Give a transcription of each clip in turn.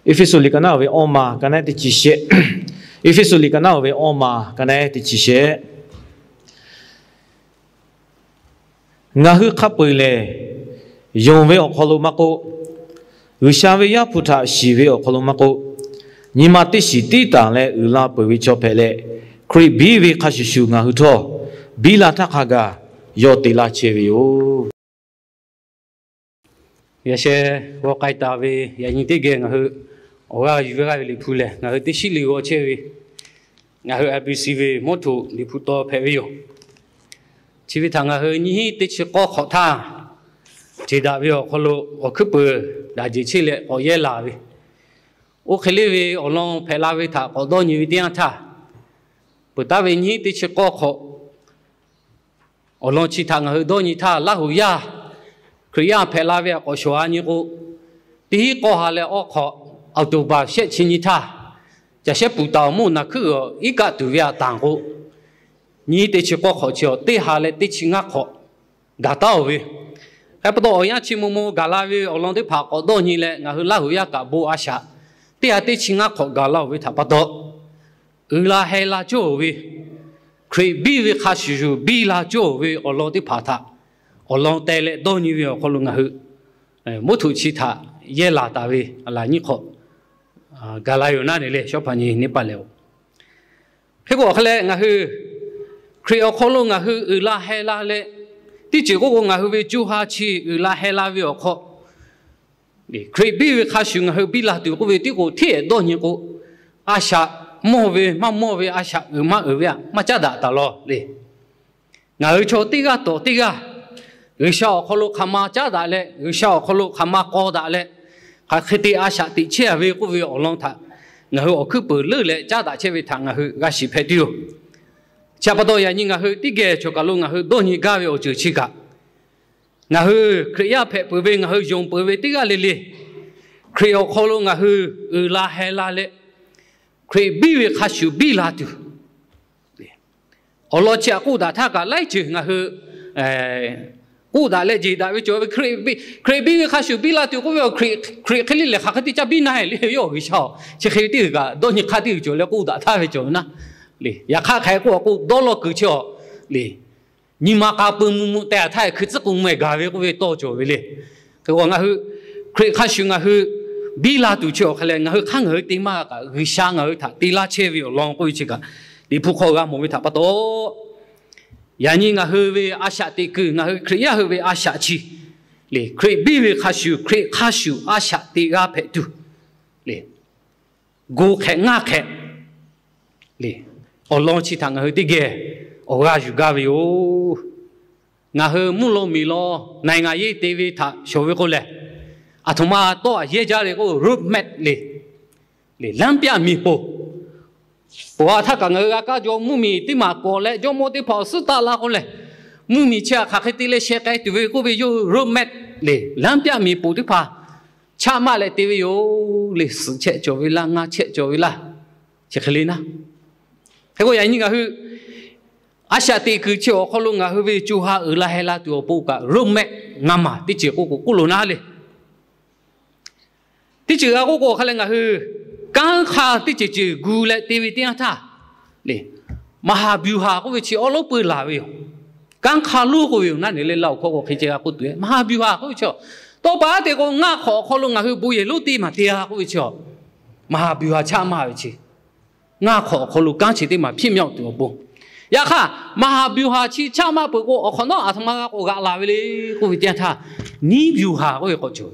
Eˇfeˇsuꞈ liꞈ ka naˉ oˇ ve awˇ ma ka naˉ teˇ chi shehˆ. Eˇfeˇsuꞈ liꞈ ka naˉ oˇ ve awˇ ma ka naˉ teˇ chi shehˆ. Ngaˬ hui hk'a peu-eˬ lehˬ, yonˍ ve awˬ hk'aw lo maˇ k'oˆ, G'uiˬsha ve Yaˇ hpu htaꞈ shiˍ ve awˬ hk'aw lo maˇ k'oˆ, nyi ma teˇ shiˍ tiˉ taˍ leh uiˍ la peuˬ ve chaw hpehꞈ leh, Hkriꞈ biˇ ve hk'a shuˍ shuˍ ngaˬ hui htawˇ biˇ la htaˇ hk'a gaˬ yawˇ te laˇ chehˇ ve yoˬ. Yaꞈ sheh g'aw k'ai taˍ ve yaꞈ nyi teˇ geh ngaˬ hui awˬ g'aˇ yuˬ ve g'aˇ ve Liꞈ hpu lehˬ, ngaˬ hui teˇ shiˉ liꞈ g'aw chehˇ ve, ngaˬ hui I B C ve mawˇ htoꞈ Liꞈ hpu taw hpehꞈ ve yoˬ. Chi ve htaꞈ ngaˬ hui nyiˇ hinˉ teˇ chi k'awˇ hk'awꞈ htaˇ, ceˬ daꞈ ve awˬ hk'aw lo awˬ hkuiˉ peuˬ daꞈ jeˬ chehˇ leh k'awꞈ yehˇ laˬ ve, oˇ hk'e le ve awˬ lawn hpehꞈ la ve htaꞈ k'awꞈ dawˇ nyi ve teˇ yanˇ htaˇ, peuˬ taˍ ve nyiˇ hinˉ teˇ chi k'awˇ hk'awꞈ awˬ lawn chi htaꞈ ngaˬ hui dawˇ nyi htaˇ, Laˇ huˍ yaˇ Hkriꞈ yaˇ hpehꞈ la ve htaꞈ k'awꞈ shawˍ a nyi k'o, teˇ hinˉ k'awˇ ha leh awˇ hk'awꞈ, October shehˆ chi nyi htaˇ, caˬ shehˉ puˍ taˍ awˬ moˇ naˬ hkuiˉ g'awˬ iˉ kaˆ tuˬ ve aꞈ tanˬ k'o, nyiˇ teˇ chi k'awˇ hk'awꞈ chi awˬ teˇ ha leh teˇ chi ngaˇ hk'awꞈ gaˬ taˉ-oˬ ve. Hk'e pa taw, awˬ yanˇ chi maw maw gaˬ la ve awˬ lawn teˇ hpaˍ k'awꞈ dawˇ nyi leh, ngaˬ hui Laˇ huˍ yaˇ kaꞈ bon a shaꞈ teˇ ha teˇ chi ngaˇ hk'awꞈ gaˬ la-oˬ ve htaꞈ pa taw, uiˍ la heh la cawˇ-oˬ ve, Hkriꞈ biˇ ve hk'a shuˍ shuˍ biˇ la cawˇ-oˬ ve awˬ lawn teˇ hpaˍ htaꞈ awˬ lawn teh leh dawˇ nyi ve awˬ hk'aw lo ngaˬ hui mawˇ htoꞈ chi htaꞈ yehˇ laˬ taˍ ve a laˬ nyiˇ hk'awꞈ gaˬ la yoˬ naˉ ne le, shawˉ hpaꞈ nyi neˇ paˆ leh-oˬ. Hk'e k'o, awˬ hk'e leh ngaˬ hui Hkriꞈ awˬ hk'aw lo ngaˬ hui uiˍ la heh la leh, teˇ ceuˬ k'oˆ k'o, ngaˬ hui ve co ha chi uiˍ la heh la ve awˬ hk'aw, Hkriꞈ biˇ ve hk'a shuˍ ngaˬ hui biˇ la tuˬ k'oˆ ve tiˉ k'o, hteˇ ehˍ dawˇ nyi k'o, a shaꞈ mawˇ ve maˇ mawˇ ve, a shaꞈ uiˍ maˇ uiˍ ve htaꞈ maˇ caˉ daꞈ taˍ law le. Ngaˬ hui chaw teˇ g'aˇ tawˍ teˇ g'aˇ G'uiˬsha awˬ hk'aw lo hk'aˬ ma caˉ daꞈ leh, G'uiˬsha awˬ hk'aw lo hk'aˬ ma k'aw daꞈ leh, hk'aˬ hk'e te a shaꞈ teꞈ chehˇ a ve k'oˆ ve awˬ lawn htaꞈ ngaˬ hui awˬ hkuiˉ peuˬ leuˉ leh caˉ daꞈ chehˇ ve htaꞈ ngaˬ hui g'a shiˍ hpehꞈ tuˬ yoˬ. Chi htaꞈ pa taw, yaꞈ nyi ngaˬ hui teˇ geh choˬ kaˬ lo ngaˬ hui dawˇ nyi gaˇ ve awˬ ceuˬ chi kaꞈ, ngaˬ hui Hkriꞈ yaˇ hpehꞈ peuˬ ve, ngaˬ hui yonˍ peuˬ ve teˇ g'aˇ le le, Hkriꞈ awˬ hk'aw lo ngaˬ hui uiˍ la heh la leh, Hkriꞈ biˇ ve hk'a shuˍ biˇ la tuˬ, awˬ lawn chi htaꞈ k'oˆ daꞈ htaˇ kaꞈ, laiˉ ceuˬ ngaˬ hui k'oˆ daꞈ leh jeˬ daꞈ ve cawˬ ve, Hkriꞈ biˇ ve hk'a shuˍ biˇ la tuˬ k'oˆ ve, Hkriꞈ hk'e le lehˬ hk'aˬ hk'e te caˇ biˇ na e le, yawˇ G'uiˬsha-oˬ, chi hk'e ve teˇ g'uiˬ kaꞈ dawˇ nyi hk'aˇ teˇ g'uiˬ cawˬ leh k'oˆ daꞈ htaˇ ve cawˬ ve naˉ le. Yaꞈ hk'aˇ hk'aˬ hk'e k'oˆ a k'o, dawˇ law kuiˬ chi awˬ le, nyi ma k'a peu mvuh mvuh teh a htaˇ hkui tcuhˉ k'o mvuh-e gaˬ ve k'oˆ ve tawˇ cawˬ ve le. Hk'e k'o, ngaˬ hui Hkriꞈ hk'a shuˍ ngaˬ hui biˇ la tuˬ chi awˬ hk'a leh, ngaˬ hui hk'aˇ ngaˬ hui te maˇ g'a kaꞈ, G'uiˬsha ngaˬ hui htaꞈ te laˇ chehˇ ve awˬ lawn k'oˆ ve chi kaꞈ, Liꞈ hpu hk'aw g'a mawˬ ve htaꞈ pa taw, yaꞈ nyi ngaˬ hui ve a shaꞈ teꞈ kuiˬ, ngaˬ hui Hkriꞈ yaˇ hui ve a shaꞈ chi le, Hkriꞈ biˇ ve hk'a shuˍ, Hkriꞈ hk'a shuˍ a shaꞈ teꞈ g'a hpehꞈ tuˬ le, go hk'ehꞈ ngaˇ hk'ehꞈ le, awˬ lawn chi htaꞈ ngaˬ hui teˇ geh awˬ g'aˇ yuˬ gaˇ ve yoˬ. Ngaˬ hui mvuhˇ law miˬ law naˬ ngaˬ yeˇ te ve htaꞈ shawˍ ve k'o lehˬ, aˬ htoꞈ ma tawˇ a yehˇ jaˇ le k'o, road map le, le လမ်းပြမြေပုံ, pawˬ a htaˇ kaꞈ ngaˬ hui g'a kaˇ jaw mvuhˇ miˬ teˇ maˬ k'awꞈ leh jawˇmawˇ teˇ hpaˍ awˬ suhˉ taˆ la k'o lehˬ, mvuhˇ miˬ chi htaꞈ hk'aˬ hk'e te leh sheh k'ai tuˬ ve k'oˆ ve yawˇ hui road map le လမ်းပြမြေပုံ teˇ hpaˍ chaˆ maˆ leh te ve yoˬ le. Suhˍ chehˆ cawˬ ve laˇ, ngaˇ chehˆ cawˬ ve laˇ, chi hk'e le naˉ. Hk'e k'o, yaꞈ nyi ngaˬ hui a shaꞈ teꞈ kuiˬ chi awˬ hk'aw lo ngaˬ hui ve co ha uiˍ la heh la tuˬ awˬ pon kaꞈ road map ngaˇ maˬ teˇ ceuˬ k'oˆ k'o k'oˆ lo naˉ le. Teˇ ceuˬ g'a k'oˆ k'o, awˬ hk'a leh ngaˬ hui kanˉ hk'aˇ teˇ ceuˬ ceuˬ gu leh te ve teˇ yanˇ htaˇ le, မဟာဗျူဟာ k'oˆ ve chi awˉ lawˉ peuˇ laˬ ve yoˬ. Kanˉ hk'aˇ lonˉ k'oˆ ve yoˬ naˉ ne le, Laˇ huˍ hkawˇ k'o hk'e ceh g'a k'oˆ tuˬ e မဟာဗျူဟာ k'oˆ ve chi, tawˇ pa aˉ te k'o ngaˇ hk'awꞈ awˬ hk'aw lo ngaˬ hui bon yehˬ lonˉ teˇ maˬ te a k'oˆ ve chi, မဟာဗျူဟာ chaˆ maˆ ve chi, ngaˇ hk'awꞈ awˬ hk'aw lo kanˉ chi teˇ maˬ ဖြစ်မြောက် tuˬ awˬ pon. Yaꞈ hk'aˇ မဟာဗျူဟာ chi chaˆ maˆ peuˬ k'o, awˬ hk'awꞈ nawˉ aˬ htoꞈ ma g'a k'awꞈ g'aꞈ laˬ ve le k'oˆ ve teˇ yanˇ htaˇ, နည်းဗျူဟာ k'oˆ ve k'awꞈ cawˬ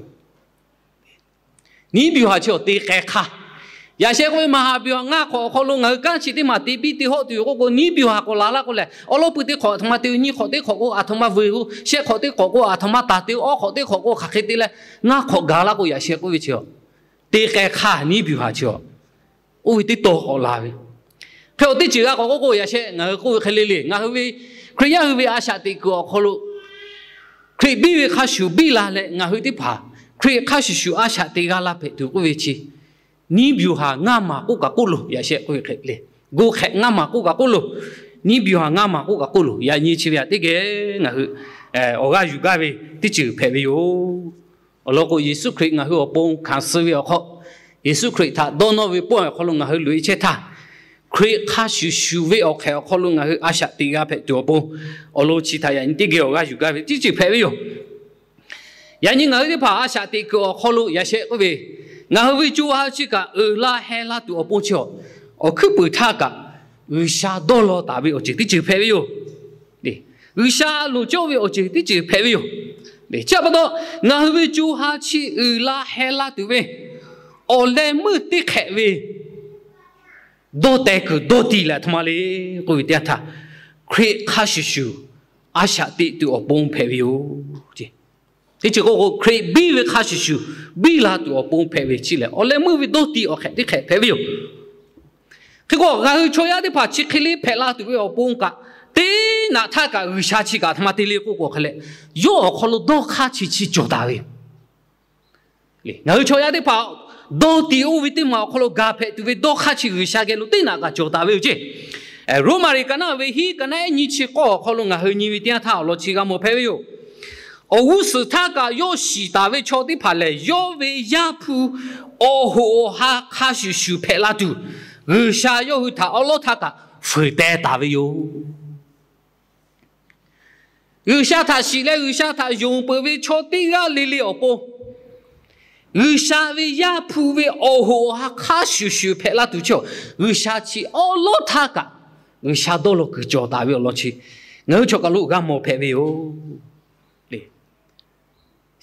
နည်းဗျူဟာ chi awˬ te k'ai hk'aˇ. Yaꞈ sheh k'oˆ ve မဟာဗျူဟာ ngaˇ hk'awꞈ awˬ hk'aw lo ngaˬ hui kanˉ chi teˇ maˬ te biˇ te hawˆ tuˬ yoˬ k'oˆ k'o, နည်းဗျူဟာ k'awꞈ laˬ laˇ k'o lehˬ, awˉ lawˉ pui teˇ hk'awꞈ aˬ htoꞈ ma te, nyiˇ hk'awꞈ teˇ hk'awꞈ k'o aˬ htoꞈ ma vuiˬ k'o, shehˆ hk'awꞈ teˇ hk'awꞈ k'o aˬ htoꞈ ma taˍ te, awˉ hk'awꞈ teˇ hk'awꞈ k'o hk'aˬ hk'e te leh ngaˇ hk'awꞈ gaˬ laˇ k'o, yaꞈ sheh k'oˆ ve chi te k'ai hk'aˇ နည်းဗျူဟာ chi awˬ oˇ ve teˇ taw k'awꞈ la ve. Hk'e awˬ teˇ ceuˬ g'a k'awꞈ k'oˆ k'o, yaꞈ sheh ngaˬ hui k'oˆ ve hk'e le le, ngaˬ hui ve Hkriꞈ yaˇ hui ve a shaꞈ teꞈ kuiˬ awˬ hk'aw lo Hkriꞈ biˇ ve hk'a shuˍ biˇ la leh ngaˬ hui teˇ hpaˍ Hkriꞈ hk'a shuˍ shuˍ a shaꞈ teꞈ g'a la hpehꞈ tuˬ k'oˆ ve chi, နည်းဗျူဟာ ngaˇ maˬ k'oˆ kaꞈ k'oˆ loˬ, yaꞈ sheh k'oˆ ve hk'e le, go hk'ehꞈ ngaˇ maˬ k'oˆ kaꞈ k'oˆ loˬ, နည်းဗျူဟာ ngaˇ maˬ k'oˆ kaꞈ k'oˆ loˬ. Yaꞈ nyi chi ve htaꞈ teˇ geh ngaˬ hui awˬ g'aˇ yuˬ gaˇ ve teˇ ceuˬ hpehꞈ ve yoˬ. Awˬ lawn k'o, Yeˍsuˆ Hkriꞈ ngaˬ hui awˬ pon hkanˍ suh ve awˬ hk'aw, Yeˍsuˆ Hkriꞈ htaꞈ dawˇ nawˇ ve pawehˇ awˬ hk'aw lo ngaˬ hui loꞈ-e chehˇ htaˇ, Hkriꞈ hk'a shuˍ shuˍ ve awˬ hk'ehꞈ awˬ hk'aw lo ngaˬ hui a shaꞈ teꞈ g'a hpehꞈ tuˬ awˬ pon, awˬ lawn chi htaꞈ yaꞈ nyi teˇ geh awˬ g'aˇ yuˬ gaˇ ve teˇ ceuˬ hpehꞈ ve yoˬ. Yaꞈ nyi ngaˬ hui teˇ hpaˍ a shaꞈ teꞈ kuiˬ awˬ hk'aw lo yaꞈ sheh k'oˆ ve, ngaˬ hui ve co ha chi kaꞈ uiˍ la heh la tuˬ awˬ pon chi, awˬ hkuiˉ puiˍ htaˇ kaꞈ G'uiˬsha dawˇ law taˍ ve awˬ ceuˬ teˇ ceuˬ hpehꞈ ve yoˬ. G'uiˬsha loˍ cawˇ ve awˬ ceuˬ teˇ ceuˬ hpehꞈ ve yoˬ. Chi pa taw, ngaˬ hui ve co ha chi uiˍ la heh la tuˬ ve awˬ leh meuˇ teˇ hk'ehꞈ ve dawˇ teh kuiˬ dawˇ tiˍ leh aˬ htoꞈ ma le k'oˆ ve teˇ yanˇ htaˇ, Hkriꞈ hk'a shuˍ shuˍ a shaꞈ teꞈ tuˬ awˬ pon hpehꞈ ve yoˬ. Teˇ ceuˬ k'o k'o, Hkriꞈ biˇ ve hk'a shuˍ shuˍ biˇ la tuˬ awˬ pon hpehꞈ ve chi lehˬ, awˬ leh meuˇ ve dawˇ tiˍ awˬ hk'ehꞈ teˇ hk'ehꞈ hpehꞈ ve yoˬ. Hk'e k'o, ngaˬ hui chaw yaˇ teˇ hpaˍ chi hk'e le hpehꞈ la tuˬ ve awˬ pon kaꞈ, teˇ naꞈ htaˇ kaꞈ G'uiˬsha chi kaꞈ aˬ htoꞈ ma te le k'oˆ k'o hk'a leh, yawˇ awˬ hk'aw lo dawˇ hk'aˇ chi chi cawˬ taˍ ve ngaˬ hui chaw yaˇ teˇ hpaˍ dawˇ tiˍ oˇ ve teˇ maˬ awˬ hk'aw lo gaˬ hpehꞈ tuˬ ve dawˇ hk'aˇ chi G'uiˬsha geh lo teˇ naꞈ kaꞈ cawˬ taˍ ve yoˬ ceˇ. Roˉmaꞈ liꞈ ka naˆ ve hiˉ ka naˆ ehˉ nyiˇ chi k'awˇ awˬ hk'aw lo ngaˬ hui nyi ve teˇ yanˇ htaˇ awˬ lawn chi g'a mawˬ hpehꞈ ve yoˬ. Awˬ g'uˇ suhˍ htaˇ kaꞈ yawˇ shiˍ taˍ ve chaw teˇ hpaˍ lehˬ, yawˇ ve Yaˇ hpu awˬ hoꞈ awˬ ha hk'a shuˍ shuˍ hpehꞈ la tuˬ, G'uiˬsha yawˇ hui htaꞈ awˉ lawˉ htaˇ kaꞈ fuiˍ teh taˍ ve yoˬ. G'uiˬsha htaꞈ shiˍ leh G'uiˬsha htaꞈ yonˍ peuˬ ve chaw teˇ g'aˇ le le awˬ pon, G'uiˬsha ve Yaˇ hpu ve awˬ hoꞈ awˬ ha hk'a shuˍ shuˍ hpehꞈ la tuˬ chi, G'uiˬsha chi awˉ lawˉ htaˇ kaꞈ G'uiˬsha dawˇ law kuiˬ cawˬ taˍ ve awˬ lawn chi ngaˬ hui chaw kaˬ lo g'a mawˬ hpehꞈ ve yoˬ.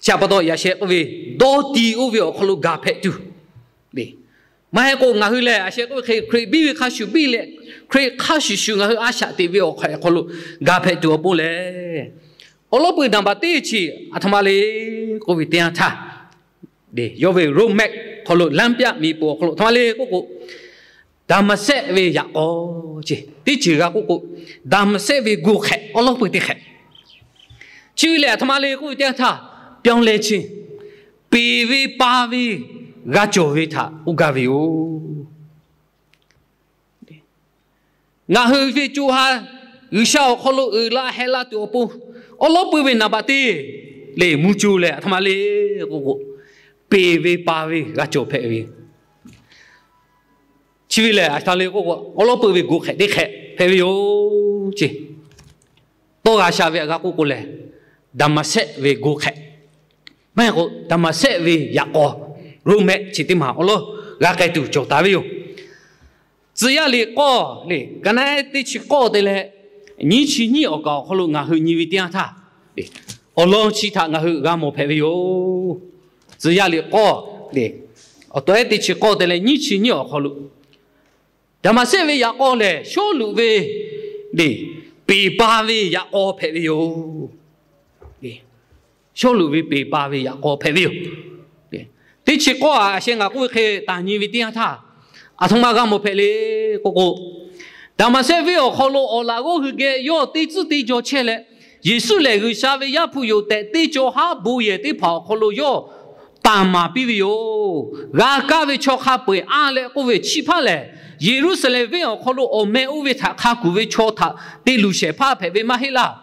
Chi pa taw yaꞈ sheh k'oˆ ve, dawˇ tiˍ oˇ ve awˬ hk'aw lo gaˬ hpehꞈ tuˬ, maˇ heˆ k'o ngaˬ hui lehˬ a sheh k'oˆ ve hk'e Hkriꞈ biˇ ve hk'a shuˍ biˇ leh, Hkriꞈ hk'a shuˍ shuˍ ngaˬ hui a shaꞈ teꞈ ve awˬ hk'aw lo gaˬ hpehꞈ tuˬ awˬ pon lehˬ, awˬ lawn peuˬ naˍ baˬ teˇ chi aˬ htoꞈ ma le k'oˆ ve teˇ yanˇ htaˇ, yawˇ ve Roˉmaꞈ hk'aw lo lanˉ pyaˆ miˬ poˍ awˬ hk'aw lo aˬ htoꞈ ma le k'oˆ k'o, Daˍmaˍsehˆ ve yaꞈ k'aw ceˇ, teˇ ceuˬ g'a k'oˆ k'o, Daˍmaˍsehˆ ve go hk'ehꞈ awˉ lawˉ peuˬ teˇ hk'ehꞈ. Chi ve lehˬ aˬ htoꞈ ma le k'oˆ ve teˇ yanˇ htaˇ, ပြောင်းလဲခြင်း, peˬ ve pa ve g'a cawˬ ve htaꞈ k'oˆ gaˇ ve yoˬ. Ngaˬ hui ve co ha G'uiˬsha awˬ hk'aw lo uiˍ la heh la tuˬ awˬ pon, awˉ lawˉ peuˬ ve naˍ baˬ teˇ lehˬ mvuh co lehˬ aˬ htoꞈ ma le k'oˆ k'o, peˬ ve pa ve g'a cawˬ hpehꞈ ve. Chi ve lehˬ aˬ htoꞈ ma le k'oˆ k'o, awˉ lawˉ peuˬ ve go hk'ehꞈ teˇ hk'ehꞈ hpehꞈ ve yoˬ ceˇ. Tawˇ g'a sha ve aꞈ g'a k'oˆ k'o lehˬ, Daˍmaˍsehˆ ve go hk'ehꞈ, maˇ heˆ k'o Daˍmaˍsehˆ ve yaꞈ k'aw, Roˉmaꞈ chi teˇ maˬ awˉ lawˉ g'a k'ai tuˬ cawˬ taˍ ve yoˬ. Tcuh yaˇ liꞈ k'awˇ le, ka naˆ ehˉ teˇ chi k'awˇ te leh nyiˇ chi nyiˇ awˬ kaˍ awˬ hk'aw lo ngaˬ hui nyi ve teˇ yanˇ htaˇ, awˬ lawn chi htaꞈ ngaˬ hui g'a mawˬ hpehꞈ ve yoˬ. Tcuh yaˇ liꞈ k'awˇ le, awˬ taw ehˉ teˇ chi k'awˇ te leh nyiˇ chi nyiˇ awˬ hk'aw lo, Daˍmaˍsehˆ ve yaꞈ k'aw lehˬ Sawˉluꞈ ve le, peˬ pa ve yaꞈ k'aw hpehꞈ ve yoˬ. Sawˉluꞈ ve peˬ pa ve yaꞈ k'aw hpehꞈ ve yoˬ. Teˇ chi k'awˇ aꞈ a sheh ngaˬ k'oˆ ve hk'e taˍ nyi ve teˇ yanˇ htaˇ, aˬ htoꞈ ma g'a mawˬ hpehꞈ le k'oˆ k'o, Daˍmaˍsehˆ venˇ awˬ hk'aw lo awˬ laꞈ g'awˇ hui geh yawˇ teˇ tcuhˉ teˇ jaw chehˇ leh, Yeˍsuˆ lehˬ G'uiˬsha ve Yaˇ hpu yoˬ tehꞈ teˇ cawˬ haˉ bon yehˬ teˇ hpaˍ awˬ hk'aw lo yawˇ taˍ maˍ piˇ ve yoˬ. G'a kaˇ ve chaw hk'a peu-eˬ anˇ leh k'oˆ ve, Chi hpaˇ lehˬ Yeˍruˆsaˍlehnˍ venˇ awˬ hk'aw lo awˬ meh oˇ ve htaꞈ hk'a kuˬ ve chaw htaꞈ te luˬ shehˍ hpaˇ hpehꞈ ve maˇ heˆ laˇ.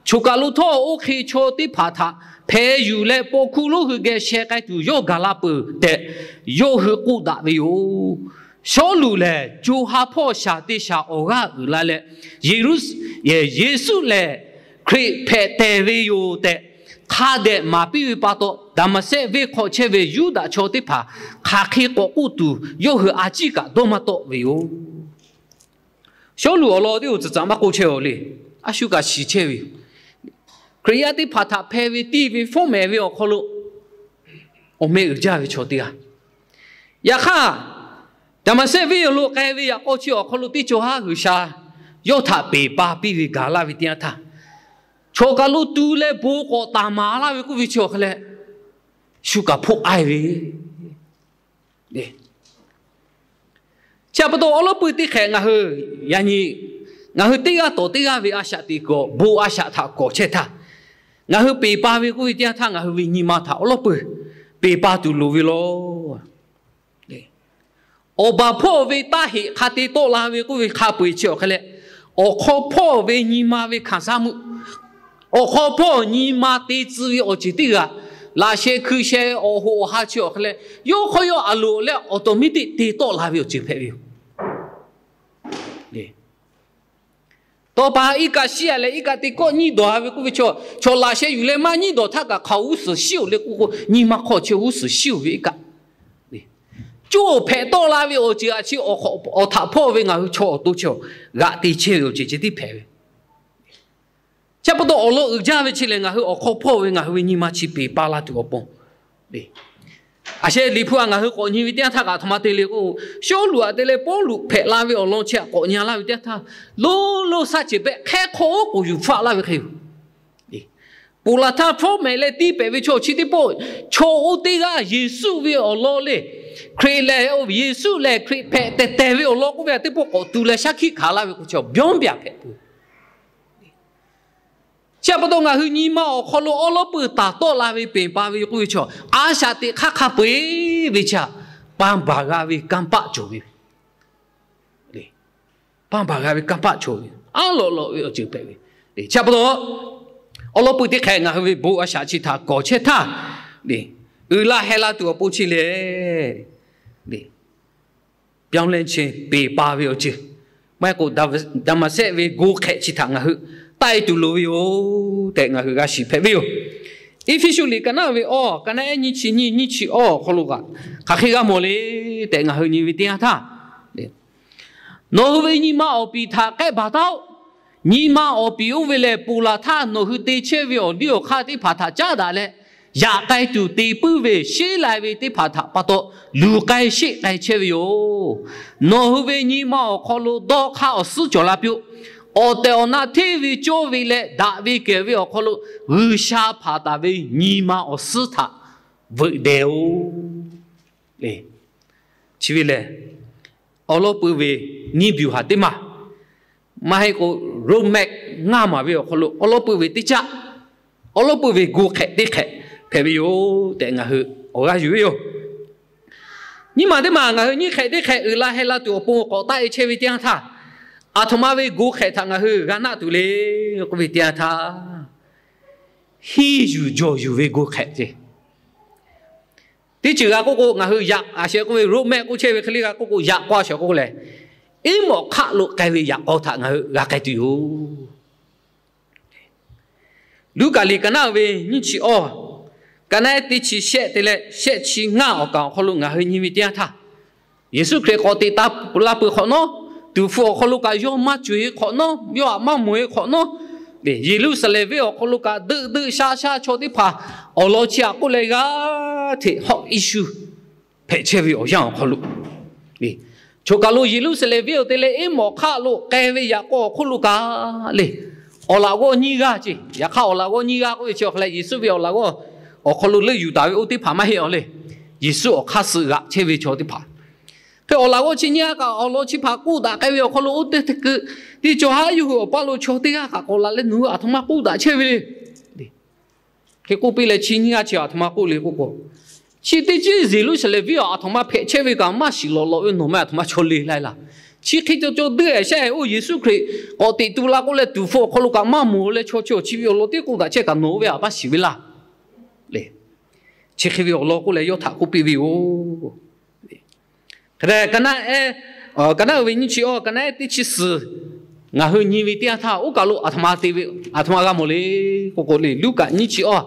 Choˬ kaˬ lo htawˇ oˇ hk'e chaw teˇ hpaˍ htaꞈ hpeh yuˬ leh paw hkuˇ lonˉ hui geh sheh k'ai tuˬ yawˇ gaˬ la peuˬ tehꞈ, yawˇ hui k'oˆ daꞈ ve yoˬ. Sawˉluꞈ lehˬ co ha hpawˇ shaˍ te shaˍ awˬ g'aˇ uiˍ la leh, Yeˍruˆ, Yeˍsuˆ lehˬ Hkriꞈ hpehꞈ tehˬ ve yoˬ tehꞈ hk'a dehꞈ maˍ piˇ ve pa taw, Daˍmaˍsehˆ venˇ hk'aw chehˇ ve Yuˇdaꞈ chaw teˇ hpaˍ hk'aˬ hk'e k'awꞈ k'oˆ tuˬ yawˇ hui a ciˉ kaꞈ dawˇ maˇ tawˆ ve yoˬ. Sawˉluꞈ awˬ lawn teˇ oˬ tcuhˍ tcuhˍ maˇ k'oˆ chehˇ-oˬ le. A shu kaꞈ shiˍ chehˇ ve yoˬ. Hkriꞈ yaˇ teˇ hpaˍ htaꞈ hpeh ve tiˇ ve fawˉ mehˍ ve awˬ hk'aw lo awˬ meh uiˍ jaˇ ve chaw teˇ g'aˇ. Yaꞈ hk'aˇ, Daˍmaˍsehˆ venˇ awˬ lo k'ai ve yaꞈ k'aw chi awˬ hk'aw lo teˇ cawˬ haˉ G'uiˬsha yawˇ htaꞈ peˬ pa piˇ ve gaˬ laˇ ve teˇ yanˇ htaˇ, choˬ kaˬ lo tu leh bon k'awꞈ taˍ maˍ laˇ ve k'oˆ ve chi awˬ hk'e leh, shu kaꞈ hpoˆ k'ai ve Chi pa taw awˉ lawˉ peuˬ teˇ hk'ehꞈ ngaˬ hui, yaꞈ nyi ngaˬ hui teˇ g'aˇ tawˍ teˇ g'aˇ ve a shaꞈ teꞈ kuiˬ awˬ bon a shaꞈ htaꞈ kawꞈ chehˇ htaˇ, ngaˬ hui peˬ pa ve k'oˆ ve teˇ yanˇ htaˇ ngaˬ hui ve nyi ma htaꞈ awˉ lawˉ peuˬ peˬ pa tuˬ loˍ ve law. Awˬ baˬ hpawˇ ve taˇ heꞈ hk'a te tawˆ la ve k'oˆ ve hk'a peu-eˬ chi awˬ hk'e leh, awˬ hk'aw hpawˇ ve nyi ma ve hkanˍ saˉ meuˆ, awˬ hk'aw hpawˇ nyi ma te tcuh ve awˬ ceuˬ teˇ g'aˇ laꞈ sheh hkui sheh awˬ hoꞈ awˬ ha chi awˬ hk'e leh, yawˇ hk'aw yawˇ a loˍ leh awˬ tawˍ miˇ teˇ te tawˆ la ve awˬ ceuˬ hpehꞈ ve yoˬ. Tawˇ pa iˉ kaˆ shiˉ a leh iˉ kaˆ teˇ kawˆ nyiˇ dawˬ ha ve k'oˆ ve chaw, chaw laꞈ sheh yuˬ leh maˇ nyiˇ dawˬ htaˇ kaꞈ hk'aoˍ g'uˇ suhˍ shiˉ-oˬ le k'oˆ k'o, nyi ma hk'aw chi g'uˇ suhˍ shiˉ-oˬ ve iˉ kaˆ. Coˇ hpehꞈ tawˆ la ve awˬ ceuˬ a chi awˬ hk'aw awˬ htaꞈ hpawˇ ve ngaˬ hui chaw awˬ to chi g'aꞈ te chehˇ ve awˬ ceuˬ ceh tiˉ hpehꞈ ve. Chi pa taw awˬ lawn uiˍ jaˇ ve chi lehˬ, ngaˬ hui awˬ hk'aw hpawˇ ve ngaˬ hui ve nyi ma chi peˬ pa la tuˬ awˬ pon, a sheh Liꞈ hpu a ngaˬ hui k'awꞈ nyi ve teˇ yanˇ htaˇ kaꞈ aˬ htoꞈ ma te le k'o, Sawˉluꞈ aꞈ te leh Pawˇluꞈ hpehꞈ la ve awˬ lawn chi htaꞈ k'awꞈ nyi laˇ ve teˇ yanˇ htaˇ, lonˉ lonˉ shaˉ ceuˬ pehˆ hk'ehˇ hk'awˇ oˉ k'oˍ yuˬ hpaˆ laˇ ve hk'e yoˬ. Ponˬ laˬ htaˇ hpawˇ mehˍ leh tiˇ pehˍ ve chaw chi teˇ pawˆ, chaw oˇ teˇ g'aˇ Yeˍsuˆ ve awˬ lawn le, Hkriꞈ lehˬ Yeˍsuˆ lehˬ Hkriꞈ hpehꞈ tehˬ tehˬ ve awˬ lawn k'oˆ ve a teˇ pawˆ k'awꞈ tu leh shaˉ hkiˆ hkanˍ laˇ ve k'o, chaw byawˇ byaˬ hpehꞈ peuˬ. Chi pa taw ngaˬ hui nyi ma awˬ hk'aw lo awˉ lawˉ peuˬ taˍ tawˆ la ve peˬ pa ve k'oˆ ve chaw, a shaꞈ teꞈ hk'aˇ hk'a peu-eˬ ve chi htaꞈ pa baˬ g'a ve kanˇ paˆ cawˬ ve, pa baˬ g'a ve kanˇ paˆ cawˬ ve, aˉ lawꞈ lawꞈ ve awˬ ceuˬ hpehꞈ ve. Chi pa taw awˉ lawˉ peuˬ teˇ hk'e ngaˬ hui ve bon a shaꞈ chi htaꞈ kawˍ chehˇ htaˇ, uiˍ la heh la tuˬ awˬ pon chi lehˬ, pyawˇ leh chi peˬ pa ve awˬ ceuˬ, maˇ heˆ k'o Daˍmaˍsehˆ ve go hk'ehꞈ chi htaꞈ ngaˬ hui taˆ-e tuˬ loˍ ve yoˬ tehꞈ ngaˬ hui g'a shiˍ hpehꞈ ve yoˬ. Eˇfeˇsuꞈ liꞈ ka naˆ ve awˬ, ka naˆ ehˉ nyiˇ chi nyiˇ, nyiˇ chi awˬ awˬ hk'aw lo kaꞈ hk'aˬ hk'e g'a mawˬ le tehꞈ ngaˬ hui nyi ve teˇ yanˇ htaˇ, nawˬ hui ve nyi ma awˬ piˍ htaꞈ k'ehˆ baˬ taˉ-oˆ. Nyi ma awˬ piˍ oˇ ve lehˬ, ponˬ laˬ htaˇ nawˬ hui te chehˇ ve awˬ liˇ awˬ hk'aˇ teˇ hpaˍ htaꞈ caˉ daꞈ leh, yaꞈ k'ai tuˬ te puiˉ ve sheˉ lai ve teˇ hpaˍ htaꞈ pa taw luˬ k'ai sheˆ k'ai chehˇ ve yoˬ. Nawˬ hui ve nyi ma awˬ hk'aw lo dawˇ hk'aˇ awˬ suhˉ cawˬ la piˇ-oˆ. Awˬ tehˬ awˬ na hteˇ ve cawˇ ve leh daꞈ ve kehˬ ve awˬ hk'aw lo G'uiˬsha hpanˍ taˍ ve nyi ma awˬ suhˉ htaꞈ veuꞈ dehˬ-oˬ. Chi ve lehˬ, awˉ lawˉ peuˬ ve nyiˇ ဗျူဟာ teˇ maˬ, maˇ heˆ k'o roadmap ngaˇ maˬ ve awˬ hk'aw lo awˉ lawˉ peuˬ ve teˇ caˆ, awˉ lawˉ peuˬ ve go hk'ehꞈ teˇ hk'ehꞈ hpehꞈ ve yoˬ tehꞈ ngaˬ hui awˬ g'aˇ yuˬ ve yoˬ. Nyiˇ maˬ teˇ maˬ ngaˬ hui nyiˇ hk'ehꞈ teˇ hk'ehꞈ uiˍ la heh la tuˬ awˬ pon k'awꞈ taˆ-e chehˇ ve teˇ yanˇ htaˇ, aˬ htoꞈ ma ve go hk'ehꞈ htaꞈ ngaˬ hui g'a naˆ tuˬ le k'oˆ ve teˇ yanˇ htaˇ, henˇ yuˬ jawˬ yuˬ ve go hk'ehꞈ ce. Teˇ ceuˬ g'a k'oˆ k'o, ngaˬ hui yaꞈ a sheh k'oˆ ve roadmap k'oˆ chehˇ ve hk'e le g'a k'oˆ k'o, yaꞈ k'aw a sheh k'oˆ lehˬ, iˉ mawꞈ hk'aˆ lo k'ai ve yaꞈ k'aw htaꞈ ngaˬ hui g'a k'ai tuˬ yoˬ. Luˉkaꞈ liꞈ ka naˆ ve nyiˇ chi awˇ, ka naˆ ehˉ teˇ chi shehˆ te leh shehˆ chi ngaˇ awˬ kaˍ awˬ hk'aw lo ngaˬ hui nyi ve teˇ yanˇ htaˇ, Yeˍsuˆ Hkriꞈ k'awꞈ teꞈ taˍ la peuˬ hk'awꞈ nawˉ, tuˍ hpfuh awˬ hk'aw lo kaꞈ yawˇ maˇ cawˬ-e hk'awꞈ nawˉ, yawˇ htaꞈ maˇ mawˬ-e hk'awꞈ nawˉ, Yeˍruˆsaˍlehnˍ venˇ awˬ hk'aw lo kaꞈ deuˆ deuˆ sha sha chaw teˇ hpaˍ awˬ lawn chi htaꞈ k'oˆ leh g'a hteꞈ hawˆ iˉ shu hpehꞈ chehˇ ve awˬ yanˇ awˬ hk'aw lo, chaw kaˬ lo Yeˍruˆsaˍlehnˍ venˇ awˬ te leh iˉ mawꞈ hk'aˆ lo k'ai ve yaꞈ k'aw awˬ hk'oˆ lo kaꞈ le, awˬ laꞈ g'awˇ nyiˇ g'aˇ ce. Yaꞈ hk'aˇ awˬ laꞈ g'awˇ nyiˇ g'aˇ k'oˆ ve chi awˬ hk'a leh, Yeˍsuˆ ve awˬ laꞈ g'awˇ awˬ hk'aw lo leuˆ yuˬ taˍ ve oˇ teˇ hpaˍ maˇ heˆ awˬ le. Yeˍsuˆ awˬ hk'aˇ suh g'aꞈ chehˇ ve chaw teˇ hpaˍ hk'e awˬ laꞈ g'awˇ chi nyiˇ g'aˇ kaꞈ awˬ lawn chi hpaˍ k'oˆ daꞈ k'ai ve awˬ hk'aw lo oˇ teˇ hkui teˇ cawˬ haˉ yawˇ hui awˬ paˇ lo chaw teˇ g'aˇ kaꞈ k'awꞈ laˬ leh nawˬ hui aˬ htoꞈ ma k'oˆ daꞈ chehˇ ve le. Hk'e k'oˆ piˇ leh chi nyiˇ g'aˇ chi aˬ htoꞈ ma k'oˆ le k'oˆ k'o, chi teˇ ceuˬ Yeˍruˆsaˍlehnˍ venˇ aˬ htoꞈ ma hpehꞈ chehˇ ve kaꞈ maˇ shiˍ lawˬ lawꞈ ve nawˬ meh aˬ htoꞈ ma chaw le laˇ laˇ. Chi hk'e caw caw duiˆ-e shaˉ-e oˇ Yeˍsuˆ Hkriꞈ k'awꞈ teꞈ tu la k'oˆ leh tuˍ hpfuh awˬ hk'aw lo kaꞈ maˇ mawˬ leh chaw chi awˬ chi ve awˬ lawn teˇ k'oˆ daꞈ chehˇ kaꞈ nawˬ oˇ ve aˬ maˇ shiˍ ve laˇ. Chi hk'e ve awˬ lawn k'oˆ leh yawˇ htaꞈ k'oˆ piˇ ve yoˬ. Hk'e te ka naˆ ehˉ, ka naˆ uiˍ ve nyiˇ chi awˇ, ka naˆ ehˉ teˇ chi suhˍ ngaˬ hui nyi ve teˇ yanˇ htaˇ oˇ kaˬ lo aˬ htoꞈ ma te ve, aˬ htoꞈ ma g'a mawˬ le k'oˆ k'o le, Luˉkaꞈ nyiˇ chi awˇ,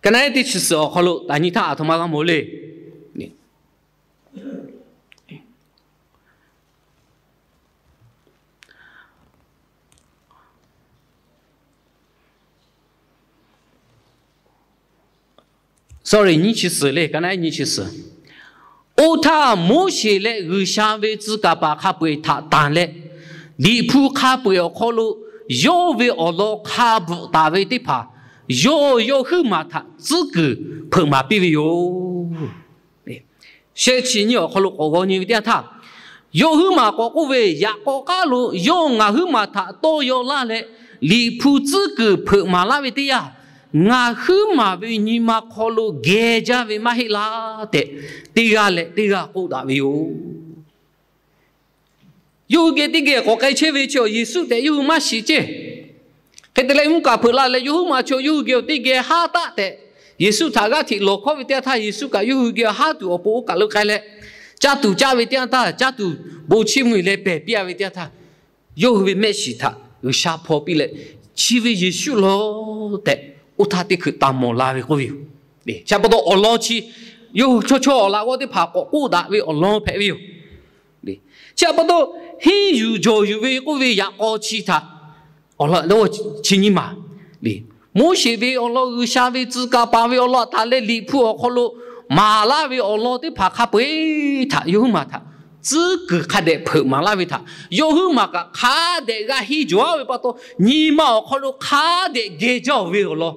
ka naˆ ehˉ teˇ chi suhˍ awˬ hk'aw lo taꞈ nyi htaˇ aˬ htoꞈ ma g'a mawˬ le. Sorry, nyiˇ chi suhˍ le, ka naˆ ehˉ nyiˇ chi suhˍ. Oˇ htaˇ Moˉseˍ leh G'uiˬsha ve tcuh kaˍ paˍ hk'a peu-eˬ htaꞈ tanˬ leh, Liꞈ hpu hk'a peu-eˬ awˬ hk'aw lo yawˇ ve awˬ lawn hk'a bvuhꞈ taˍ ve teˇ hpaˍ yawˇ yawˇ huiˉ maˬ htaꞈ tcuhˉ kuiˬ hpeuꞈ maˍ piˇ ve yoˬ. Shehˆ chi nyiˇ awˬ hk'aw lo k'awꞈ g'aw nyi ve teˇ yanˇ htaˇ, yawˇ huiˉ maˬ k'awꞈ k'oˆ ve, Yaꞈ k'aw k'aˉ lo yawˇ ngaˬ huiˉ maˬ htaꞈ tawˇ yaw laˇ leh, Liꞈ hpu tcuhˉ kuiˬ hpeuꞈ maˍ laˇ ve teˇ yanˇ, ngaˬ huiˉ maˬ ve nyi ma hk'aw lo geh jaˇ ve maˇ heˆ laˇ tehꞈ, teˇ g'aˇ leh teˇ g'aˇ k'oˆ daꞈ ve yoˬ. Yawˇ hui geh teˇ geh k'awꞈ k'ai chehˇ ve chi awˬ Yeˍsuˆ tehꞈ yawˇ hui maˇ shiˍ ceˇ. Hk'e te leh mvuhˇ kaꞈ hpeuꞈ la leh, yawˇ huiˉ maˬ chaw yawˇ hui geh awˬ teˇ geh haˉ taˆ tehꞈ, Yeˍsuˆ htaꞈ g'aˇ hteꞈ lawˬ hkawˇ ve teˇ yanˇ htaˇ, Yeˍsuˆ kaꞈ yawˇ hui geh haˉ tuˬ awˬ pon oˇ kaˬ lo k'ai leh, caˇ tuˬ caˇ ve teˇ yanˇ htaˇ, caˇ tuˬ bon chiˇ mvuh leh pehˬ piˇ-a ve teˇ yanˇ htaˇ, yawˇ hui ve mehˆ shiˍ htaꞈ G'uiˬsha hpaw piˇ leh, Chi ve Yeˍsuˆ lawˬ tehꞈ, oˇ htaˇ teˇ hkui taˍ mawˬ la ve k'oˆ ve yoˬ. Chi pa taw awˬ lawn chi, yawˇ hui chaw chaw awˬ laꞈ g'awˇ teˇ hpaˍ k'awꞈ k'oˆ daꞈ ve awˬ lawn hpehꞈ ve yoˬ. Chi pa taw, henˇ yuˬ jawˬ yuˬ ve k'oˆ ve yaꞈ k'aw chi htaꞈ awˬ laꞈ g'awˇ chi nyiˇ maˬ le, Moˉseˍ ve awˬ lawn, G'uiˬsha ve tcuh kaˍ paˍ ve awˬ lawn htaꞈ leh Liꞈ hpu awˬ hk'aw lo maˍ laˇ ve awˬ lawn teˇ hpaˍ hk'a peu-eˬ htaꞈ yawˇ huiˉ maˬ htaꞈ tcuhˉ kuiˬ hk'a dehꞈ hpeuꞈ maˍ laˇ ve htaꞈ yawˇ huiˉ maˬ kaꞈ hk'a dehꞈ g'a henˇ jawˬ-a ve pa taw, nyi ma awˬ hk'aw lo hk'a dehꞈ geh jaˇ-oˬ ve awˬ lawn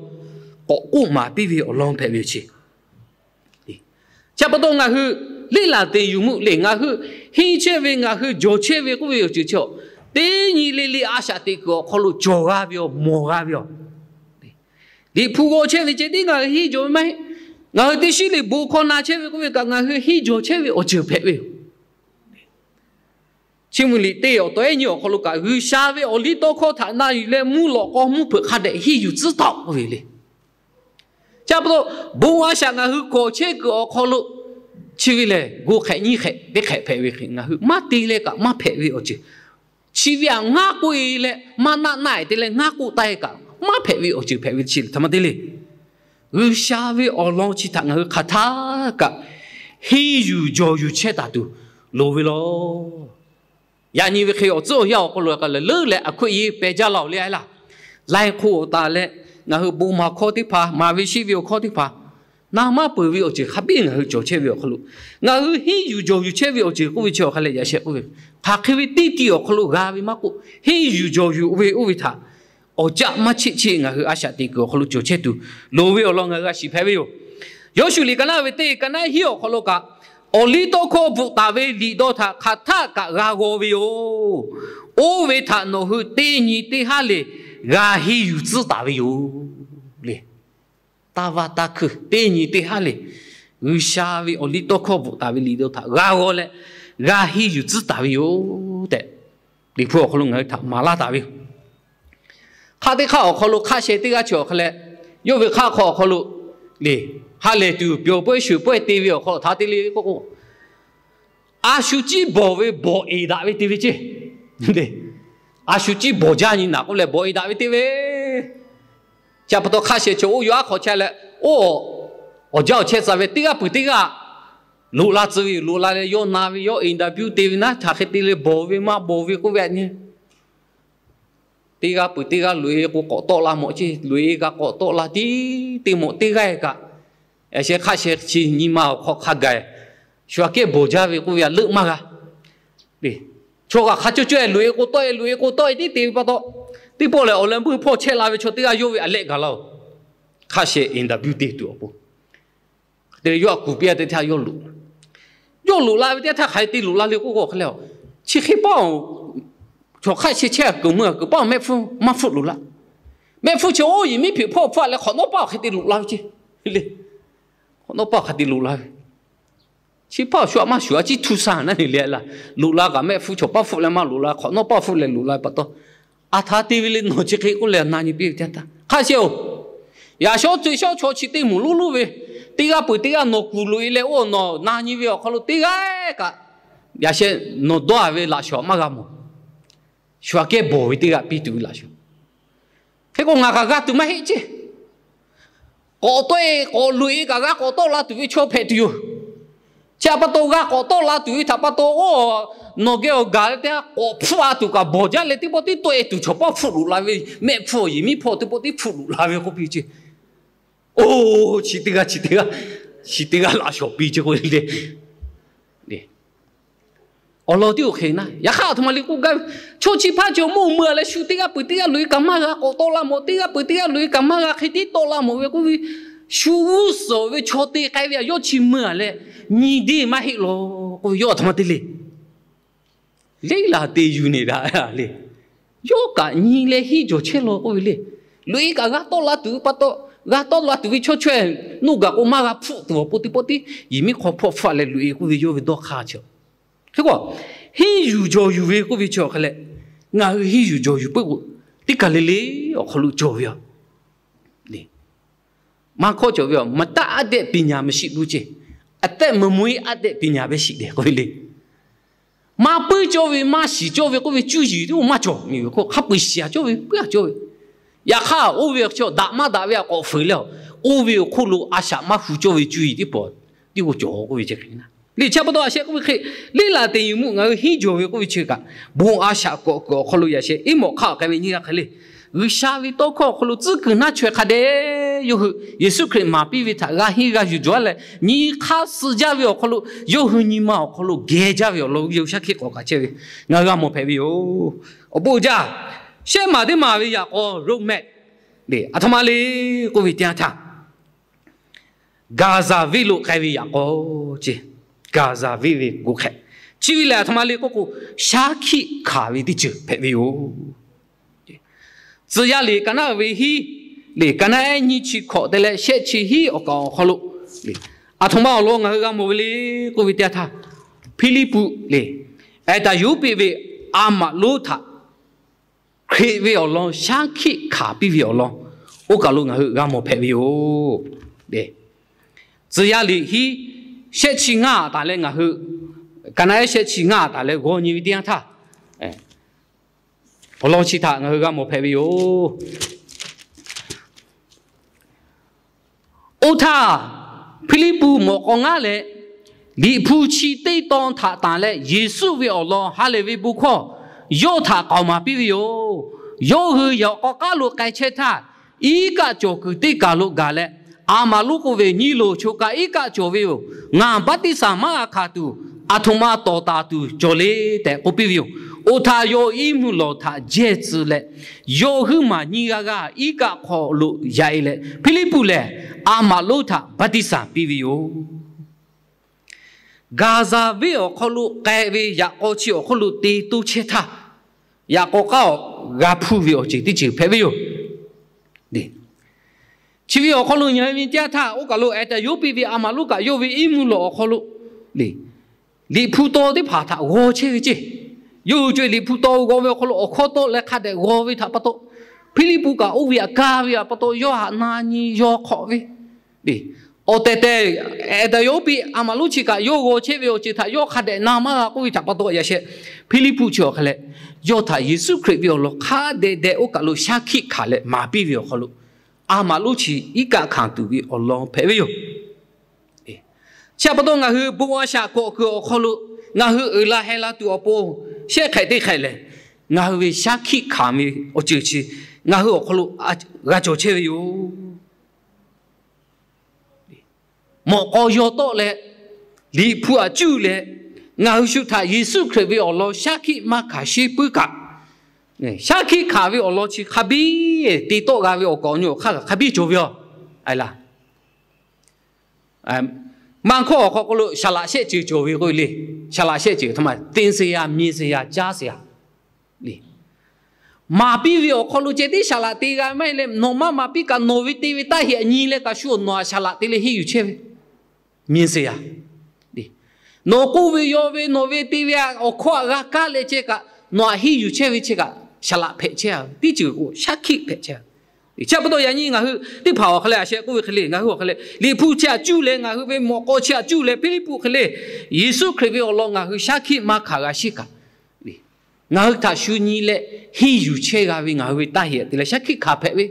k'awꞈ k'oˆ maˍ piˇ ve awˬ lawn hpehꞈ ve yoˬ. Chi Chi pa taw ngaˬ hui leˇ laˬ te yuˬ meuˆ le, ngaˬ hui henˇ chehˇ ve, ngaˬ hui jawˬ chehˇ ve k'oˆ ve awˬ ceuˬ chi, teˇ nyi le le a shaꞈ teꞈ kuiˬ awˬ hk'aw lo cawˬ g'a ve yoˬ, mawˬ g'a ve yoˬ. Liꞈ hpu g'aw chehˇ ve ceh tiˉ ngaˬ hui henˇ jawˬ ve maˇ heˆ. Ngaˬ hui teˇ shiˉ le bon hkawˇ na chehˇ ve k'oˆ ve kaꞈ, ngaˬ hui henˇ jawˬ chehˇ ve awˬ ceuˬ hpehꞈ ve yoˬ. Chiˇ mvuh liꞈ teˇ awˬ taw ehˉ nyi awˬ hk'aw lo kaꞈ, G'uiˬsha ve awˬliˇtawˇhkawˇ htaꞈ na yuˬ leh mvuhˇ lawꞈ k'aw mvuhˇ hpeuꞈ hk'a dehꞈ henˇ yuˬ tcuhˉ taˍ-oꞈ k'oˆ ve le. Chi pa taw, bon a shaꞈ ngaˬ hui kawˬ chehˇ kuiˬ awˬ hk'aw lo, chi ve lehˬ, go hk'ehꞈ nyiˇ hk'ehꞈ teˇ hk'ehꞈ hpehꞈ ve hk'e, ngaˬ hui maˇ te leh kaꞈ maˇ hpehꞈ ve awˬ ceuˬ, chi ve htaꞈ ngaˉ k'oˆ-e leh maˇ naˆ naˆ-e te leh ngaˉ k'oˆ taˆ-e kaꞈ maˇ hpehꞈ ve awˬ ceuˬ hpehꞈ ve chi htaꞈ maˇ te le. G'uiˬsha ve awˬ lawn chi htaꞈ ngaˬ hui hk'aˬ htaˇ kaꞈ henˇ yuˬ jawˬ yuˬ chehˇ taˍ tuˬ loˍ ve lawˬ. Yaꞈ nyi ve hk'e awˬ tcuhˉ awˬ yanˇ awˬ hk'aw lo k'ai leh leuˉ leh a hkui ye peh jaˇ la-oˬ le a laˇ. Laiˇ hk'oˆ awˬ taˍ leh, ngaˬ hui bon maˍ hkawˇ teˇ hpaˍ, maˍ ve sheˆ ve awˬ hkawˇ teˇ hpaˍ, na maˇ peuˬ ve awˬ ceuˬ hk'a biˇ ngaˬ hui cawˬ chehˇ ve awˬ hk'aw lo, ngaˬ hui henˇ yuˬ jawˬ yuˬ chehˇ ve awˬ ceuˬ k'oˆ ve chi awˬ hk'a leh yaꞈ sheh k'oˆ ve, hk'aˬ hk'e ve teˇ tiˇ awˬ hk'aw lo g'a ve maˇ k'oˆ, henˇ yuˬ jawˬ yuˬ ve oˇ ve htaꞈ awˬ caˆ maˇ cheˆ cheˆ ngaˬ hui a shaꞈ teꞈ kuiˬ awˬ hk'aw lo cawˬ chehˇ tuˬ loˍ ve awˬ lawn ngaˬ hui a shiˍ hpehꞈ ve yoˬ. Yawˇshuˆ liꞈ ka naˉ ve teˇ ka naˉ hiˉ awˬ hk'aw lo kaꞈ, awˬliˇtawˇhkawˇ bvuhꞈ taˍ ve liꞈ dawˇ htaꞈ hk'aˬ htaˆ kaꞈ g'a g'aw ve yoˬ. Oˇ ve htaꞈ nawˬ hui teˇ nyi teˇ haˉ le g'a henˇ yuˬ tcuhˉ taˍ ve yoˬ le. Taˇ vaˇ taˇ hkuiˇ teˇ nyi teˇ haˉ le G'uiˬsha ve awˬliˇtawˇhkawˇ bvuhꞈ taˍ ve liꞈ dawˇ htaꞈ g'a g'aw leh g'a henˇ yuˬ tcuhˉ taˍ ve yoˬ tehꞈ, Liꞈ hpu awˬ hk'aw lo ngaˬ hui htaꞈ maˍ laˇ taˍ ve yoˬ. Hk'aˆ teˇ hk'aˆ awˬ hk'aw lo hk'aˆ sheh teˇ g'aˇ chi awˬ hk'a leh, yawˇ ve hk'aˆ hk'aw awˬ hk'aw lo le, ha lehˬ tuˬ pyawˬ pawehˇ shuˍ pawehˇ te ve awˬ hk'aw lo htaꞈ te le k'oˆ k'o, a shu ciˉ bawˬ ve bawˬ eˍ daꞈ ve te ve ceˇ. A shu ciˉ bawˬ jaˇ nyi naˍ k'oˆ leh bawˬ eˍ daꞈ ve te ve. Chi pa taw hk'aˆ sheh chaw oˇ yaˇ aˉ hk'awꞈ chehˇ leh, oˇ awˬ jaˇ awˬ chehˇ tcuh ve teˇ g'aˇ peuˬ teˇ g'aˇ loꞈ la tcuh ve yoˬ. Loꞈ la leh yawˇ na ve, yawˇ interview te ve naˉ htaꞈ hk'e te leh bawˬ ve maˇ bawˬ ve k'oˆ ve a nyi. Teˇ g'aˇ peuˬ teˇ g'aˇ loꞈ e k'o k'awꞈ tawˆ la mawꞈ ceˇ, loꞈ e kaꞈ k'awꞈ tawˆ la tiˉ teˇ mawꞈ teˇ g'aˇ kaꞈ, yaꞈ sheh hk'aˆ sheh chi nyi ma awˬ hk'aw hk'a gaˬ shuˍ aꞈ kehˉ bawˬ jaˇ ve k'oˆ ve a leuˆ maˇ g'a. Chaw kaꞈ hk'a cawˇ cawˇ e loꞈ e k'o tawˆ e, loꞈ e k'o tawˆ e tiˉ te ve pa taw, teˇ pawˆ lehˬ awˬ leh buˇ hpawˇ chehˇ la ve chaw teˇ g'aˇ yawˇ ve a lehˆ gaˬ la-oˬ. Hk'aˆ sheh interview te tuˬ awˬ pon te leh yawˇ a kuˬ piˇ a teˇ htaˇ yawˇ loꞈ, yawˇ loꞈ la ve teˇ htaˇ hk'aˬ hk'e te loꞈ la le k'oˆ k'o hk'e le, chi hk'e paˇ-oˬ, chaw hk'aˆ sheh chehˇ kuˬ meuˇ kuiˬ paˇ-oˬ mehˆ hpfuhˇ maˇ hpfuhˆ loꞈ la. Mehˆ hpfuhˇ chi oˇ yehˬ miˉ hpeꞈ hpawˇ hpfuhˆ leh hk'awꞈ nawˉ paˇ awˬ hk'e te loꞈ la ve ceˇ le. Hk'awꞈ nawˉ paˇ hk'aˬ hk'e te loꞈ la ve, chi paˇ shu aꞈ maˇ shuˍ a ciˉ htu sa naˉ ne le la. Loꞈ la kaꞈ mehˆ hpfuhˇ chaw paˇ hpfuhˆ leh maˇ loꞈ la, hk'awꞈ nawˉ paˇ hpfuhˆ leh loꞈ la ve pa taw, a htaꞈ te ve le nawˬ chi hk'e k'oˆ leh na nyi piˇ ve teˇ htaˇ hk'aˆ sheh-oˬ, yaꞈ shawˉ tcuh shawˉ chaw chi teˇ moˍ lonˉ lonˉ ve, teˇ g'aˇ peuˬ teˇ g'aˇ nawˬ kuˬ loꞈ e leh oˇ nawˬ na nyi ve awˬ hk'aw lo teˇ g'aˇ kaꞈ, yaꞈ sheh nawˬ dawˇ a ve laꞈ shawnˍ maˇ g'a mawˬ. Shu aꞈ kehˉ bawˬ ve teˇ g'aˇ piˇ tuˬ ve laꞈ shawnˍ. Hk'e k'o ngaˬ kaꞈ g'a tuˬ maˇ heˆ ceˇ. K'awꞈ tawˆ e k'awꞈ loꞈ e kaꞈ g'a k'awꞈ tawˆ la tuˬ ve chaw hpehꞈ tuˬ yoˬ. Chi htaꞈ pa taw g'a k'awꞈ tawˆ la tuˬ ve htaꞈ pa taw, oˇ nawˬ geh awˬ gaˬ leh teˇ g'aˇ k'awꞈ hpfuhˆ a tuˬ kaꞈ bawˬ jaˇ leh teˇ pawˆ tiˉ tawˆ e tuˬ chaw paˇ hpfuhˆ loꞈ la ve, mehˆ hpfuhˇ yehˬ miˉ hpawˇ teˇ pawˆ tiˉ hpfuhˆ loꞈ la ve k'oˆ piˇ ceˇ. Oˇ chi teˇ g'aˇ chi teˇ g'aˇ, chi teˇ g'aˇ laꞈ shawnˍ piˇ ceˇ k'oˆ le. Awˬ lawn tiˉ oˇ hk'e naˉ, yaꞈ hk'aˇ aˬ htoꞈ ma le k'oˆ gaˇ ve, chaw chi hpaˇ chaw mawˇ meuˇ a leh shu teˇ g'aˇ peuˬ teˇ g'aˇ loꞈ e kaꞈ maˇ g'a, k'awꞈ tawˆ la mawˬ teˇ g'aˇ peuˬ teˇ g'aˇ loꞈ e kaꞈ maˇ g'a, hk'e tiˉ tawˆ la mawˬ ve k'oˆ ve, shu g'uˇ suhˍ ve chaw te k'ai ve a yawˇ chi meuˇ a leh nyi deˇ maˇ heˆ law k'oˆ ve yawˇ aˬ htoꞈ ma te le. Leˇ laˬ te yuˬ ne daꞈ le. Yawˇ kaꞈ nyi leh henˇ jawˬ chehˇ law k'oˆ ve le. Loꞈ e kaꞈ g'a tawˆ la tuˬ ve pa taw, g'a tawˆ la tuˬ ve chaw chaweh, nuˇ gaˬ k'o maˇ g'a hpfuhˆ tuˬ awˬ pon teˇ pawˆ tiˉ yehˬ miˉ hk'aw hpawˇ hpfuhˆ leh loꞈ e k'oˆ ve yawˇ ve dawˇ hk'aˇ chi. Hk'e k'o, henˇ yuˬ jawˬ yuˬ ve k'oˆ ve chi awˬ hk'a leh, ngaˬ hui henˇ yuˬ jawˬ yuˬ peuˬ k'o, teˇ kaˬ le le awˬ hk'aw lo cawˬ ve yoˬ. Maˇ hkawˇ cawˬ ve yoˬ, မတတ်အပ်တဲ့ပညာမရှိဘူး ceˇ, အသက်မမွေးအပ်တဲ့ပညာပဲရှိတယ် k'oˆ ve le. Maˇ puiˉ cawˇ ve, maˇ shiˍ cawˇ ve k'oˆ ve cuˇ yiˍ teˇ maˇ cawˬ ve k'o, hk'a peu-eˬ shiˍ cawˇ ve, puiˉ a cawˇ ve. Yaꞈ hk'aˇ, oˇ ve chi daꞈ maˇ daꞈ ve a k'awꞈ fuiˍ leh, oˇ ve awˬ hk'oˆ lo a shaꞈ maˇ hu cawˇ ve cuˇ yiˍ teˇ pawˍ tiˇ g'aˇ cawˬ k'oˆ ve chi hk'e na. Liꞈ chi pa taw a sheh k'oˆ ve hk'e, leˆ laˬ teꞈ yuˬ mvuhˇ ngaˬ hui henˇ jawˬ ve k'oˆ ve chi kaꞈ, bon a shaꞈ k'awꞈ kuiˬ awˬ hk'aw lo yaꞈ sheh iˉ mawꞈ hk'aˇ awˬ hk'e ve nyiˇ g'aˇ hk'e le. G'uiˬsha ve tawˇ hkawˇ awˬ hk'aw lo tcuhˉ kuiˬ naˇ chaweh hk'a dehꞈ yawˇ hui Yeˍsuˆ Hkriꞈ maˍ piˇ ve htaꞈ g'a henˇ g'a yuˬ jaw leh, nyi hk'aˇ suh jaˇ ve awˬ hk'aw lo, yawˇ hui nyi ma awˬ hk'aw lo geh jaˇ ve awˬ lawn yawˇ hui shaˉ hkiˆ k'awꞈ kaꞈ chehˇ ve ngaˬ hui g'a mawˬ hpehꞈ ve yoˬ. Awˬ bon jaˇ, shehˆ maˬ teˇ maˬ ve yaꞈ k'aw roadmap le, aˬ htoꞈ ma le k'oˆ ve teˇ yanˇ htaˇ, Gaˍzaˍ venˇ lo k'ai ve yaꞈ k'aw ceˇ, Gaˍzaˍ venˇ ve g'oˇ hk'e, chi ve lehˬ aˬ htoꞈ ma le k'oˆ k'o, shaˉ hkiˆ hkanˍ ve teˇ ceuˬ hpehꞈ ve yoˬ. Tcuh yaˇ liꞈ ka naˉ ve hiˉ, liꞈ ka naˉ ehˉ nyiˇ chi hkawꞈ te leh shehˆ chi hiˉ awˬ kaˍ awˬ hk'aw lo, aˬ htoꞈ ma awˬ lawn ngaˬ hui g'a mawˬ ve le k'oˆ ve teˇ yanˇ htaˇ, Hpiˇliˇpuˆ le, Aˍtaˍyoˉpiˆ ve a maꞈ lonˉ htaꞈ Hkriꞈ ve awˬ lawn shaˉ hkiˆ hkanˍ piˇ ve awˬ lawn, oˇ kaˬ lo ngaˬ hui g'a mawˬ hpehꞈ ve yoˬ. Tcuh yaˇ liꞈ hiˉ, shehˆ chi ngaˇ taˍ leh ngaˬ hui, ka naˉ ehˉ shehˆ chi ngaˇ taˍ leh g'aw nyi ve teˇ yanˇ htaˇ, awˬ lawn chi htaꞈ ngaˬ hui g'a mawˬ hpehꞈ ve yoˬ. Oˇ htaˇ, Hpiˇliˇpuˆ mawꞈ k'aw ngaˉ leh, Liꞈ hpu chi teˇ tawn htaꞈ tanˬ leh Yeˍsuˆ ve awˬ lawn ha lehˬ ve bon hkawˇ yawˇ htaꞈ k'aoˍ maˍ piˇ ve yoˬ. Yawˇ hui yaꞈ k'aw k'aˉ lo k'ai chehˇ htaˇ, iˉ kaˆ cawˬ kuiˬ teˇ kaˬ lo gaˬ leh, a maꞈ lonˉ k'oˆ ve, Nyi loˬ, choˬ kaꞈ iˉ kaˆ cawˬ ve yoˬ. Ngaˬ baˆtiˆsaˬ maˇ g'a hkanˍ tuˬ, aˬ htoꞈ ma tawˍ taˍ tuˬ cawˬ le tehꞈ k'oˆ piˇ ve yoˬ. Oˇ htaˇ yawˇ iˉ mvuhˇ lawˬ htaꞈ jehˇ tcuh leh, yawˇ huiˉ maˬ nyiˇ g'aˇ g'aˇ iˉ kaˆ hk'aw lo yaꞈ e leh, Hpiˇliˇpuˆ lehˬ a maꞈ lonˉ htaꞈ baˆtiˆsaˬ piˇ ve yoˬ. Gaˍzaˍ venˇ awˬ hk'aw lo k'ai ve yaꞈ k'aw chi awˬ hk'oˆ lo te toˇ chehˇ htaˇ, yaꞈ k'aw k'aˉ awˬ g'a hpuˇ ve awˬ ceuˬ teˇ ceuˬ hpehꞈ ve yoˬ. Chi ve awˬ hk'aw lo nyi ve teˇ yanˇ htaˇ, oˇ kaˬ lo Aˍtaˍyoˉpiˆ ve a maꞈ lonˉ kaꞈ yawˇ ve iˉ mvuhˇ lawˬ awˬ hk'aw lo liꞈ hpu taw teˇ hpaˍ htaꞈ g'aw chehˇ ve ceˇ. Yawˇ hui co-e Liꞈ hpu taw g'aw ve awˬ hk'aw lo awˬ hkawˇ tawˆ leh hk'a dehꞈ g'aw ve htaꞈ pa taw, Hpiˇliˇpuˆ kaꞈ oˇ ve htaꞈ kaˇ ve htaꞈ pa taw yawˇ htaꞈ na nyi yaw hk'awꞈ ve, awˬ tehˬ tehˬ, Aˍtaˍyoˉpiˆ a maꞈ lonˉ chi kaꞈ yawˇ g'aw chehˇ ve awˬ ceuˬ htaꞈ yawˇ hk'a dehꞈ na maˇ g'a k'oˆ ve htaꞈ pa taw yaꞈ sheh, Hpiˇliˇpuˆ chi awˬ hk'a leh, yawˇ htaꞈ Yeˍsuˆ Hkriꞈ ve awˬ lawn hk'a dehꞈ dehꞈ oˇ kaˬ lo shaˉ hkiˆ hkanˍ leh maˍ piˇ ve awˬ hk'aw lo, a maꞈ lonˉ chi iˉ kaˆ hkanˍ tuˬ ve awˬ lawn hpehꞈ ve yoˬ. Chi htaꞈ pa taw ngaˬ hui bon a shaꞈ k'awꞈ kuiˬ awˬ hk'aw lo ngaˬ hui uiˍ la heh la tuˬ awˬ pon, shehˆ hk'ehꞈ teˇ hk'ehꞈ lehˬ, ngaˬ hui ve shaˉ hkiˆ hkanˍ ve awˬ ceuˬ chi ngaˬ hui awˬ hk'aw lo g'a cawˬ chehˇ ve yoˬ. Mawꞈ k'aw yaw tawˆ leh, Liꞈ hpu htaꞈ cuˇ leh, ngaˬ hui shu htaꞈ Yeˍsuˆ Hkriꞈ ve awˬ lawn shaˉ hkiˆ maˇ hkanˍ sheˉ puiˉ kaꞈ, shaˉ hkiˆ hkanˍ ve awˬ lawn chi hk'a biˇ te tawˆ g'a ve awˬ kaˍ awˬ nyi awˬ hk'aˇ kaꞈ hk'a biˇ cawˬ ve yoˬ. Maˇ hkawˇ awˬ hk'aw k'o lo shaˍ laꞈ shehˆ ceuˬ cawˬ ve k'oˆ ve le. Shaˍ laꞈ shehˆ ceuˬ htaꞈ ma te se ya, mi se ya, caˇ se ya. Maˍ piˇ ve awˬ hk'aw lo ceh tiˉ shaˍ laꞈ te g'a maˇ heˆ leh, nawˬ maˇ maˍ piˇ kaꞈ nawˬ ve te ve taˇ heꞈ nyi leh kaꞈ shu awˬ nawˬ htaꞈ shaˍ laꞈ te leh henˇ yuˬ chehˇ ve, mi se ya. Nawˬ k'oˆ ve yaw ve nawˬ ve te ve awˬ hkawˇ htaꞈ g'a kaˇ leh ceh kaꞈ nawˬ htaꞈ henˇ yuˬ chehˇ ve cheh kaꞈ shaˍ laꞈ hpehꞈ chehˇ a ve teˇ ceuˬ k'o shaˉ hkiˆ hpehꞈ chehˇ a. Chi pa taw yaꞈ nyi ngaˬ hui teˇ hpaˍ awˬ hk'a leh a sheh k'oˆ ve hk'e le, ngaˬ hui awˬ hk'a leh Liꞈ hpu chi htaꞈ cuˇ leh ngaˬ hui ve mawꞈ k'aw chi htaꞈ cuˇ leh Hpiˇliˇpuˆ hk'e le, Yeˍsuˆ Hkriꞈ ve awˬ lawn ngaˬ hui shaˉ hkiˆ maˇ hkanˍ g'a sheˉ kaꞈ, ngaˬ hui htaꞈ shu nyi leh henˇ yuˬ chehˇ g'a ve ngaˬ hui ve taˇ heꞈ te leh shaˉ hkiˆ hkanˍ hpehꞈ ve.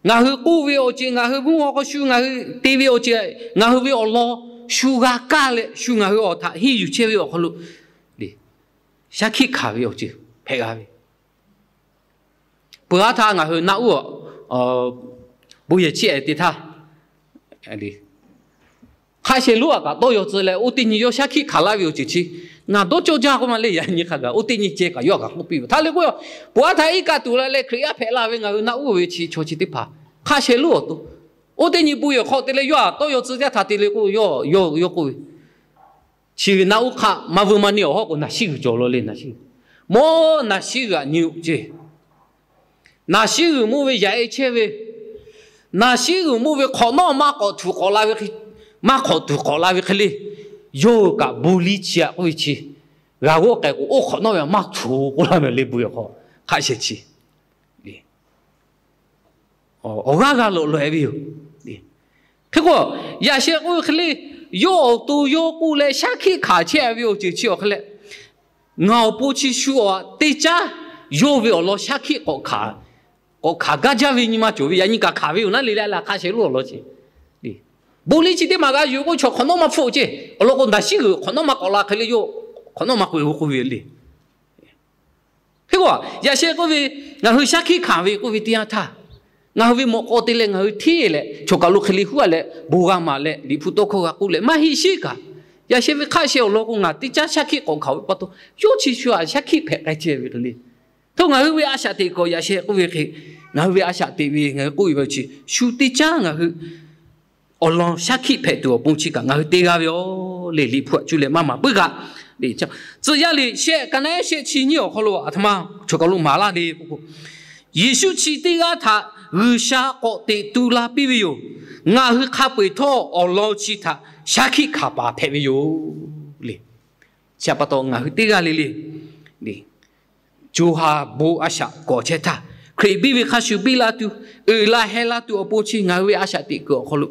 Ngaˬ hui k'oˆ ve awˬ ceuˬ, ngaˬ hui mvuhˇ haw hk'aw shu ngaˬ hui te ve awˬ ceuˬ, ngaˬ hui ve awˬ lawn shu g'a kaˇ leh shu ngaˬ hui awˬ htaꞈ henˇ yuˬ chehˇ ve awˬ hk'aw lo shaˉ hkiˆ hkanˍ ve awˬ ceuˬ hpehꞈ g'a ve. Peuˬ aˉ htaˇ ngaˬ hui naˆ uˉ bon yehˬ chiˇ ehˍ te htaˇ, hk'a sheh lonˉ a kaꞈ tawˇ yaw tcuh leh oˇ teˇ nyi yawˇ shaˉ hkiˆ hkanˍ laˇ ve awˬ ceuˬ chi, ngaˬ dawˇ cawˇ jaˇ k'oˆ ma le. Yaꞈ nyi hk'a gaˬ oˇ teˇ nyi ceh kaꞈ yawˇ a kaꞈ k'oˆ piˇ ve htaˇ le k'o, peuˬ aˉ htaˇ iˉ kaˆ tuˬ la leh Hkriꞈ yaˇ hpehꞈ la ve ngaˬ hui naˆ uˉ ve chi chaw chi teˇ hpaˍ hk'a sheh lonˉ awˬ to, oˇ teˇ nyi bon yehˬ hk'aw te leh yawˇ a tawˇ yaw tcuh jaˇ htaꞈ te le k'o, yawˇ yawˇ k'oˆ ve, chi ve naˆ uˉ hk'aˆ maˇ vuiˇ maˇ neˇ awˬ hawˉ k'o naˍ shiˉ g'uiˬ cawˬ law le. Naˍ shiˉ g'uiˬ, naˍ shiˉ g'uiˬ aꞈ nyi-oˬ ceˇ. Naˍ shiˉ g'uiˬ mawˇ ve yaꞈ e chehˇ ve, naˍ shiˉ g'uiˬ mawˇ ve hk'awꞈ nawˉ maˇ k'awꞈ tuˬ k'awꞈ la ve, maˇ k'awꞈ tuˬ k'awꞈ la ve hk'e le, yawˇ hui kaꞈ bon liˇ chi aꞈ k'oˆ ve chi g'a g'awˇ k'ai k'o, oˇ hk'awꞈ nawˉ ve maˇ tuˬ k'oˆ laˇ ve le bon yehˬ hk'aw. hk'a shehˍ chi awˬ g'aˇ g'a lawꞈ lawꞈ-e ve yoˬ. Hk'e k'o, yaꞈ sheh k'oˆ ve hk'e le, yawˇ awˬ to yawˇ k'oˆ leh shaˉ hkiˆ hkanˍ chehˇ ve awˬ ceuˬ chi awˬ hk'e leh, ngaˬ awˬ pon chi shu awˬ teˇ caˉ yawˇ ve awˬ lawn shaˉ hkiˆ k'awꞈ hkanˍ gaˇ jaˇ ve nyi ma cawˬ ve, yaꞈ nyi kaꞈ hkanˍ ve yoˬ naˉ le le la hk'a shehˍ lo awˬ lawn ce. Bon liˇ chi teˇ maˬ g'a yuˬ k'o, chaw hk'awꞈ nawˉ maˇ hpfuhˆ ce. Awˬ lawn k'o, daꞈ shiˉ g'uiˬ hk'awꞈ nawˉ maˇ k'awꞈ la hk'e le, yawˇ hk'awꞈ nawˉ maˇ k'oꞈ-e ve k'oˆ ve le. Hk'e k'o, yaꞈ sheh k'oˆ ve, ngaˬ hui shaˉ hkiˆ hkanˍ ve k'oˆ ve teˇ yanˇ htaˇ, ngaˬ hui ve mawꞈ k'aw te leh ngaˬ hui hteˇ leh chaw kaˬ lo hk'e le huˉ-a leh bon g'a maˍ leh Liꞈ hpu tawˇ hkawˇ g'a k'oˆ leh maˇ heˆ sheˉ kaꞈ, yaꞈ sheh ve hk'a shehˍ awˬ lawn k'o, ngaˬ teˇ caˉ shaˉ hkiˆ k'awꞈ hkanˍ ve pa taw, yawˇ chi shu-a shaˉ hkiˆ hpehꞈ k'ai chehˇ ve hk'e le. Htawˇ ngaˬ hui ve a shaꞈ teꞈ kuiˬ yaꞈ sheh k'oˆ ve hk'e, ngaˬ hui ve a shaꞈ teꞈ ve ngaˬ hui k'oˆ ve chi shu teˇ caˉ ngaˬ hui awˬ lawn shaˉ hkiˆ hpehꞈ tuˬ awˬ pon chi kaꞈ ngaˬ hui te g'a ve yoˬ le. Liꞈ hpu aꞈ cuˇ leh maˇ maˍ puiˉ kaꞈ, tcuh yaˇ liꞈ shehˆ ka naˉ ehˉ shehˆ chi nyiˇ awˬ hk'aw lo aˬ htoꞈ ma chaw kaˬ lo maˍ laˇ le k'oˆ k'o, Yeˍsuˆ chi teˇ g'aˇ htaꞈ G'uiˬsha k'awꞈ teꞈ tu la piˇ ve yoˬ. Ngaˬ hui hk'a peu-eˬ htawˇ awˬ lawn chi htaꞈ shaˉ hkiˆ hkanˍ paˍ hpehꞈ ve yoˬ le. Chi pa taw ngaˬ hui teˇ g'aˇ le le, co ha bon a shaꞈ kawꞈ chehˇ htaˇ, Hkriꞈ biˇ ve hk'a shuˍ biˇ la tuˬ, uiˍ la heh la tuˬ awˬ pon chi ngaˬ hui ve a shaꞈ teꞈ kuiˬ awˬ hk'aw lo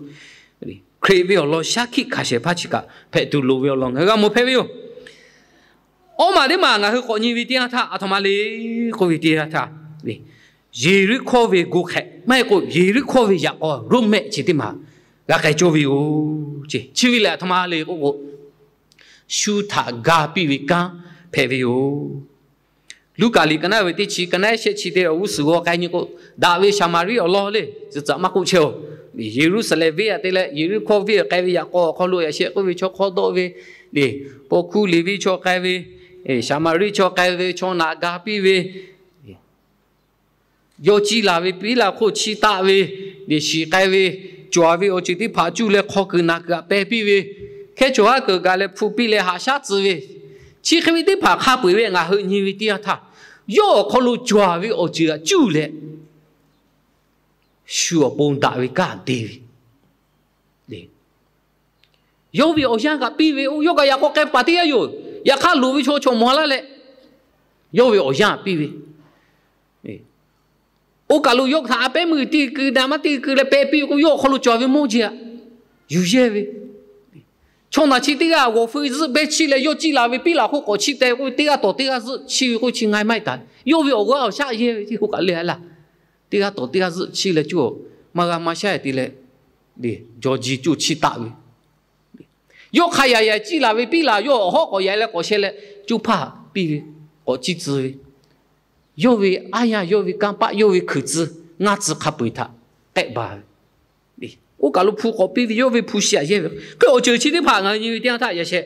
Hkriꞈ ve awˬ lawn shaˉ hkiˆ hkanˍ shehˍ hpaˇ chi kaꞈ hpehꞈ tuˬ loˍ ve awˬ lawn ngaˬ hui g'a mawˬ hpehꞈ ve yoˬ. Awˇ maˬ teˇ maˬ ngaˬ hui k'awꞈ nyi ve teˇ yanˇ htaˇ aˬ htoꞈ ma le k'oˆ ve teˇ yanˇ htaˇ, Yeˍriˆhkoˇ ve go hk'ehꞈ maˇ heˆ k'o Yeˍriˆhkoˇ ve yaꞈ k'aw roˉmehˆ chi teˇ maˬ g'a k'ai cawˇ ve yoˬ. Chi ve lehˬ aˬ htoꞈ ma le k'oˆ k'o, shu htaꞈ ga piˇ ve kanˉ hpehꞈ ve yoˬ. Luˉkaꞈ liꞈ ka naˉ ve teˇ chi ka naˉ ehˉ shehˆ chi te awˬ g'uˇ suhˍ g'aw k'ai nyi k'o, daꞈ ve Saˍmaˍriˆ awˬ lawn le, tcuh tcuh maˇ k'oˆ chehˇ oˬ. Yeˍruˆsaˍlehnˍ venˇ aꞈ te leh Yeˍriˆhkoˇ venˇ k'ai ve yaꞈ k'aw awˬ hk'aw lo yaꞈ sheh k'oˆ ve chaw hk'aw dawˆ ve le, paw hkuˇ Leˍviˆ chaw k'ai ve, Saˍmaˍriˆ chaw k'ai ve chaw naꞈ ga piˇ ve, yawˇ ciˇ laˬ ve piˉ laˬ hk'oˆ chi taˆ ve, leꞈ shiˍ k'ai ve, cawˬ ve awˬ ceuˬ teˇ hpaˍ cuˇ leh hk'aw kuiˬ naˬ kuiˬ aꞈ peh piˇ ve, hkehˉ chaw haˉ kuiˬ gaˬ leh hpu piˇ leh haꞈ shaˉ tcuh ve, chi hk'e ve teˇ hpaˍ hk'a peu-eˬ ve ngaˬ hui nyi ve teˇ yanˇ htaˇ, yawˇ awˬ hk'aw lo cawˬ ve awˬ ceuˬ aꞈ cuˇ leh shu awˬ pon daꞈ ve kanˉ te ve, yawˇ ve awˬ yanˇ kaꞈ piˇ ve, yawˇ kaꞈ yaꞈ k'aw k'ai paˍ teˇ g'aˇ yoˬ. Yaꞈ hk'aˇ loˍ ve chaw chaw mawˬ laˇ leh, yawˇ ve awˬ yanˇ piˇ ve, oˇ kaˬ lo yawˇ htaꞈ a pehˉ meuˇ tiˇ keu na maˇ tiˇ keu leh peh piˇ ve k'o, yawˇ awˬ hk'aw lo cawˬ ve mawˇ jeˬ aꞈ yuˬ yehˇ ve, chaw naˬ chi teˇ g'aˇ g'awˬ feu zuhˆ behˇ chiˇ leh yawˇ ciˇ laˬ ve piˉ laˬ hk'oˆ k'awꞈ chiˇ teh k'oˆ ve, teˇ g'aˇ tawˍ teˇ g'aˇ zuhˆ chiˇ ve k'oˆ chi nga maˇ heˆ taˍ. Yawˇ ve awˬ g'aˇ awˬ shaˆ yehˇ ve teˇ hk'oˆ kaꞈ le a laˇ. Teˇ g'aˇ tawˍ teˇ g'aˇ zuhˆ chiˇ leh cawˇ maˇ g'a maˇ shaˉ te leh, jaw ji coˇ chiˇ taˆ ve, yawˇ hk'a yaꞈ yaꞈ ciˇ laˬ ve piˉ laˬ yawˇ awˬ hawˉ k'awꞈ yaꞈ leh k'awꞈ sheh leh coˇ hpaˇ piˇ ve, k'awꞈ ciˇ tcuh ve, yawˇ ve aˉ yanˇ yawˇ ve kanˇ paˆ yawˇ ve hkui tcuh ngaˇ tcuh hk'a peu-eˬ htaꞈ k'ehˆ baˬ ve, oˇ kaˬ lo hpu k'awꞈ piˇ ve, yawˇ ve hpu shi aꞈ yehˇ ve. Hk'e awˬ ceuˬ chi teˇ hpaˍ ngaˬ hui nyi ve teˇ yanˇ htaˇ yaꞈ sheh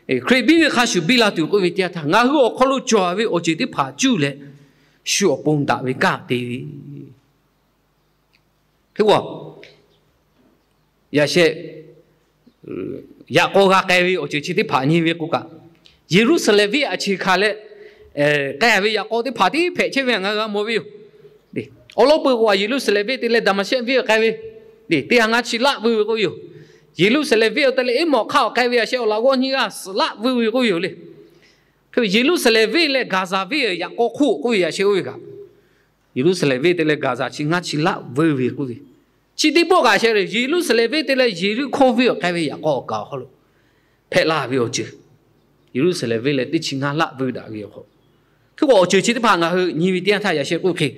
Hkriꞈ biˇ ve hk'a shuˍ biˇ la tuˬ k'oˆ ve teˇ yanˇ htaˇ, ngaˬ hui awˬ hk'aw lo cawˬ ve awˬ ceuˬ teˇ hpaˍ cuˇ leh shu awˬ pon daꞈ ve kanˉ te ve, yaꞈ sheh yaꞈ k'aw g'a k'ai ve awˬ ceuˬ chi teˇ hpaˍ nyi ve k'o kaꞈ, Yeˍruˆsaˍlehnˍ venˇ aꞈ chi hkanˍ leh k'ai ve yaꞈ k'aw teˇ hpaˍ tiˉ hpehꞈ chehˇ ve ngaˬ hui g'a mawˬ ve yoˬ. Awˬ lawn peuˬ k'o, Yeˍruˆsaˍlehnˍ venˇ te leh Daˍmaˍsehˆ venˇ awˬ k'ai ve, teˇ ha ngaˇ chi laˆ veu ve k'oˆ ve yoˬ. Yeˍruˆsaˍlehnˍ venˇ awˬ te leh Eˉmawˬ hk'aˇ awˬ k'ai ve yaꞈ sheh awˬ laꞈ g'awˇ nyiˇ g'aˇ suhˍ laˆ veu ve k'oˆ ve yoˬ le. Yeˍruˆsaˍlehnˍ venˇ leh Gaˍzaˍ venˇ yaꞈ k'aw hk'oˆ k'oˆ ve yaꞈ sheh oˇ ve kaꞈ, Yeˍruˆsaˍlehnˍ venˇ te leh Gaˍzaˍ chi ngaˇ chi laˆ veu ve k'oˆ ve, chi teˇ pawˆ kaꞈ sheh Yeˍruˆsaˍlehnˍ venˇ te leh Yeˍriˆhkoˇ venˇ awˬ k'ai ve yaꞈ k'aw awˬ kaˍ awˬ hk'aw lo hpehꞈ la ve awˬ ceuˬ, Yeˍruˆsaˍlehnˍ venˇ leh teˇ chi ngaˇ laˆ veu daꞈ ve awˬ hk'aw, hk'e k'o awˬ ceuˬ chi teˇ hpaˍ ngaˬ hui nyi ve teˇ yanˇ htaˇ yaꞈ sheh k'oˆ hk'e,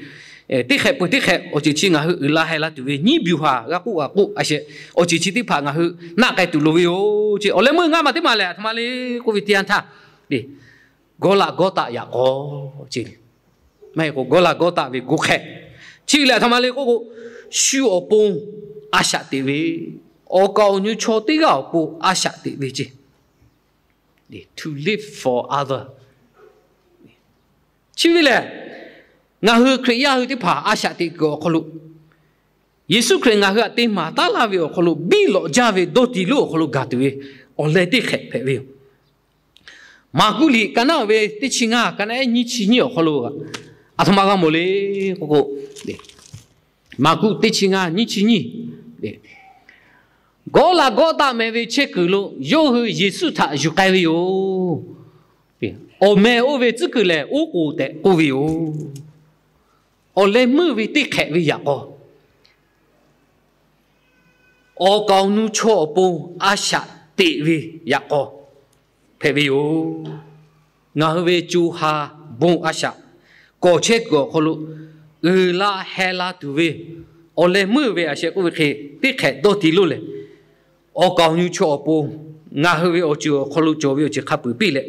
teˇ hk'ehꞈ peuˬ teˇ hk'ehꞈ awˬ ceuˬ chi ngaˬ hui uiˍ la heh la tuˬ ve nyiˉ biˬ haˍ g'a k'oˆ g'a k'oˆ a sheh, awˬ ceuˬ chi teˇ hpaˍ ngaˬ hui naˆ k'ai tuˬ loˍ ve yoˬ. Chi awˬ leh meuˇ ngaˇ maˬ teˇ maˬ lehˬ aˬ htoꞈ ma le k'oˆ ve teˇ yanˇ htaˇ, Gawˇlaꞈgawˇtaˆ yaꞈ k'aw, maˇ heˆ k'o Gawˇlaꞈgawˇtaˆ ve go hk'ehꞈ, chi lehˬ aˬ htoꞈ ma le k'oˆ k'o, shu awˬ pon a shaꞈ teꞈ ve, awˬ kaˍ awˬ nu chaw teˇ g'aˇ awˬ pon a shaꞈ teꞈ ve ce, to live for other. Chi ve lehˬ, ngaˬ hui Hkriꞈ yaˇ hui teˇ hpaˍ a shaꞈ teꞈ kuiˬ awˬ hk'aw lo, Yeˍsuˆ Hkriꞈ ngaˬ hui htaꞈ te maˍ taˉ laˇ ve awˬ hk'aw lo biˇ lawꞈ jaˇ ve dawˇ tiˍ lonˉ awˬ hk'aw lo gaˬ tuˬ ve awˬ leh teˇ hk'ehꞈ hpehꞈ ve yoˬ. Maˍkuˆ liꞈ ka naˉ ve teˇ chi ngaˇ ka naˉ ehˉ nyiˇ chi nyiˇ awˬ hk'aw lo aˬ htoꞈ ma g'a mawˬ le k'oˆ k'o, Maˍkuˆ teˇ chi ngaˇ nyiˇ chi nyiˇ, Gawˇlaꞈgawˇtaˆ meh ve chehˇ kuiˬ lo yawˇ hui Yeˍsuˆ htaꞈ yuˬ k'ai ve yoˬ. Awˬ meh oˇ ve tcuhˉ kuiˬ lehˬ oˉ k'oˍ tehꞈ k'oˆ ve yoˬ. Awˬ leh meuˇ ve teˇ hk'ehꞈ ve yaꞈ k'aw, awˬ kaˍ awˬ nu chaw awˬ pon a shaꞈ teꞈ ve yaꞈ k'aw hpehꞈ ve yoˬ. Ngaˬ hui ve co ha bon a shaꞈ kawˬ chehˇ kuiˬ awˬ hk'aw lo uiˍ la heh la tuˬ ve awˬ leh meuˇ ve a sheh k'oˆ ve hk'e, teˇ hk'ehꞈ dawˇ te loˇ lehˬ, awˬ kaˍ awˬ nu chaw awˬ pon ngaˬ hui ve awˬ ceuˬ awˬ hk'aw lo cawˬ ve awˬ ceuˬ hk'a peuˬ piˇ leh,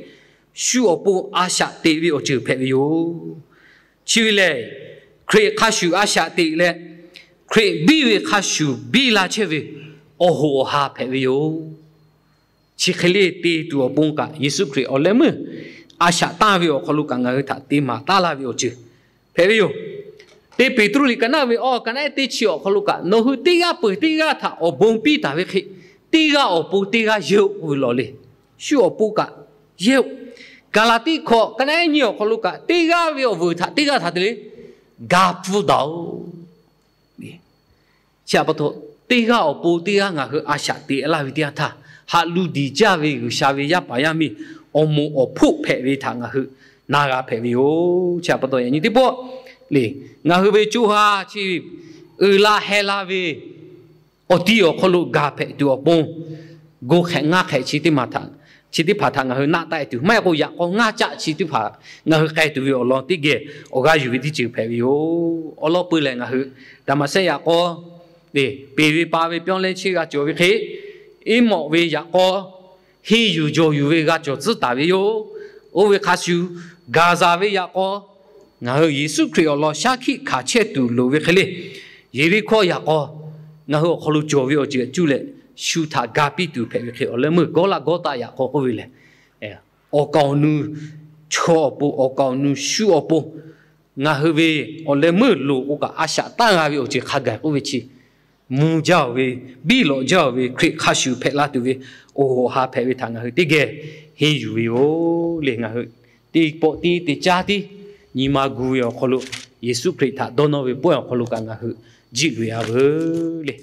shu awˬ pon a shaꞈ teꞈ ve awˬ ceuˬ hpehꞈ ve yoˬ. Chi ve lehˬ, Hkriꞈ hk'a shuˍ a shaꞈ teꞈ leh, Hkriꞈ biˇ ve hk'a shuˍ biˇ la chehˇ ve awˬ hoꞈ awˬ ha hpehꞈ ve yoˬ. Chi hk'e le te tuˬ awˬ pon kaꞈ, Yeˍsuˆ Hkriꞈ awˬ leh meuˇ a shaꞈ tanˇ ve awˬ hk'aw lo kaꞈ ngaˬ hui htaꞈ te maˍ taˉ laˇ ve awˬ ceuˬ hpehꞈ ve yoˬ. Teˇ Peˍtruˆ liꞈ ka naˆ ve awˬ ka naˆ ehˉ teˇ chi awˬ hk'aw lo kaꞈ, nawˬ hui teˇ g'aˇ peuˬ teˇ g'aˇ htaꞈ awˬ bon piˇ taˍ ve hk'e, teˇ g'aˇ awˬ pon teˇ g'aˇ yehˇ-oˆ k'oˆ ve lawˬ le. Shu awˬ pon kaꞈ yehˇ-oˆ. Gaˍlaˍtiˆ hkawꞈ ka naˆ ehˉ nyiˇ awˬ hk'aw lo kaꞈ, teˇ g'aˇ ve awˬ vuiˬ htaꞈ teˇ g'aˇ htaꞈ te le ga pfuhˇ daꞈ-oˬ. Chi pa taw, teˇ g'aˇ awˬ pon teˇ g'aˇ ngaˬ hui a shaꞈ teꞈ laˇ ve teˇ yanˇ htaˇ, haꞈ lu diˬ jaˇ ve G'uiˬsha ve yaˇ paˍ yaˇ miˇ awˬ moˍ awˬ hpoˆ hpehꞈ ve htaꞈ ngaˬ hui na g'a hpehꞈ ve yoˬ. Chi pa taw yaꞈ nyi teˇ pawˆ le, ngaˬ hui ve co ha chi uiˍ la heh la ve awˬ ti awˬ hk'aw lo gaˬ hpehꞈ tuˬ awˬ pon, go hk'ehꞈ ngaˇ hk'ehꞈ chi teˇ maˬ htaꞈ, chi teˇ hpaˍ htaꞈ ngaˬ hui naˆ taˆ-e tuˬ maˇ heˆ k'o, yaꞈ k'aw ngaˇ caˆ chi teˇ hpaˍ ngaˬ hui k'ai tuˬ ve awˬ lawn teˇ geh awˬ g'aˇ yuˬ ve teˇ ceuˬ hpehꞈ ve yoˬ. Awˬ lawn peuˬ lehˬ, ngaˬ hui daꞈ maˍ sehˆ yaꞈ k'aw, peˬ ve pa ve ပြောင်းလဲခြင်း g'a cawˬ ve hk'e, iˉ mawꞈ ve yaꞈ k'aw henˇ yuˬ jawˬ yuˬ ve g'a cawˬ tcuhˉ taˍ ve yoˬ. Oˇ ve hk'a shuˍ, gaˬ zaˍ ve yaꞈ k'aw ngaˬ hui Yeˍsuˆ Hkriꞈ awˬ lawn shaˉ hkiˆ hkanˍ chehˇ tuˬ loˍ ve hk'e le, Yeˍriˆhkoˇ yaꞈ k'aw ngaˬ hui awˬ hk'aw lo cawˬ ve awˬ ceuˬ cuˇ leh, shu htaꞈ ga piˇ tuˬ hpehꞈ ve hk'e, awˬ leh meuˇ Gawˇlaˆgawˇtaˆ yaꞈ k'aw k'oˆ ve lehˬ, awˬ kaˍ awˬ nu chaw awˬ pon, awˬ kaˍ awˬ nu shu awˬ pon ngaˬ hui ve awˬ leh meuˇ loˍ k'o kaꞈ a shaꞈ tanˇ g'a ve awˬ ceuˬ hk'a gaˬ k'oˆ ve chi, mvuh jaˇ-oˬ ve, biˇ lawꞈ jaˇ-oˬ ve, Hkriꞈ hk'a shuˍ hpehꞈ la tuˬ ve awˬ hoꞈ awˬ ha hpehꞈ ve htaꞈ ngaˬ hui teˇ geh henˇ yuˬ ve yoˬ le. Ngaˬ hui teˇ pawˆ tiˉ te caˉ tiˉ nyi ma gu ve awˬ hk'aw lo, Yeˍsuˆ Hkriꞈ htaꞈ dawˇ nawˇ ve pawehˇ awˬ hk'aw lo kaꞈ ngaˬ hui jiˆ loꞈ-e a veuˬ le.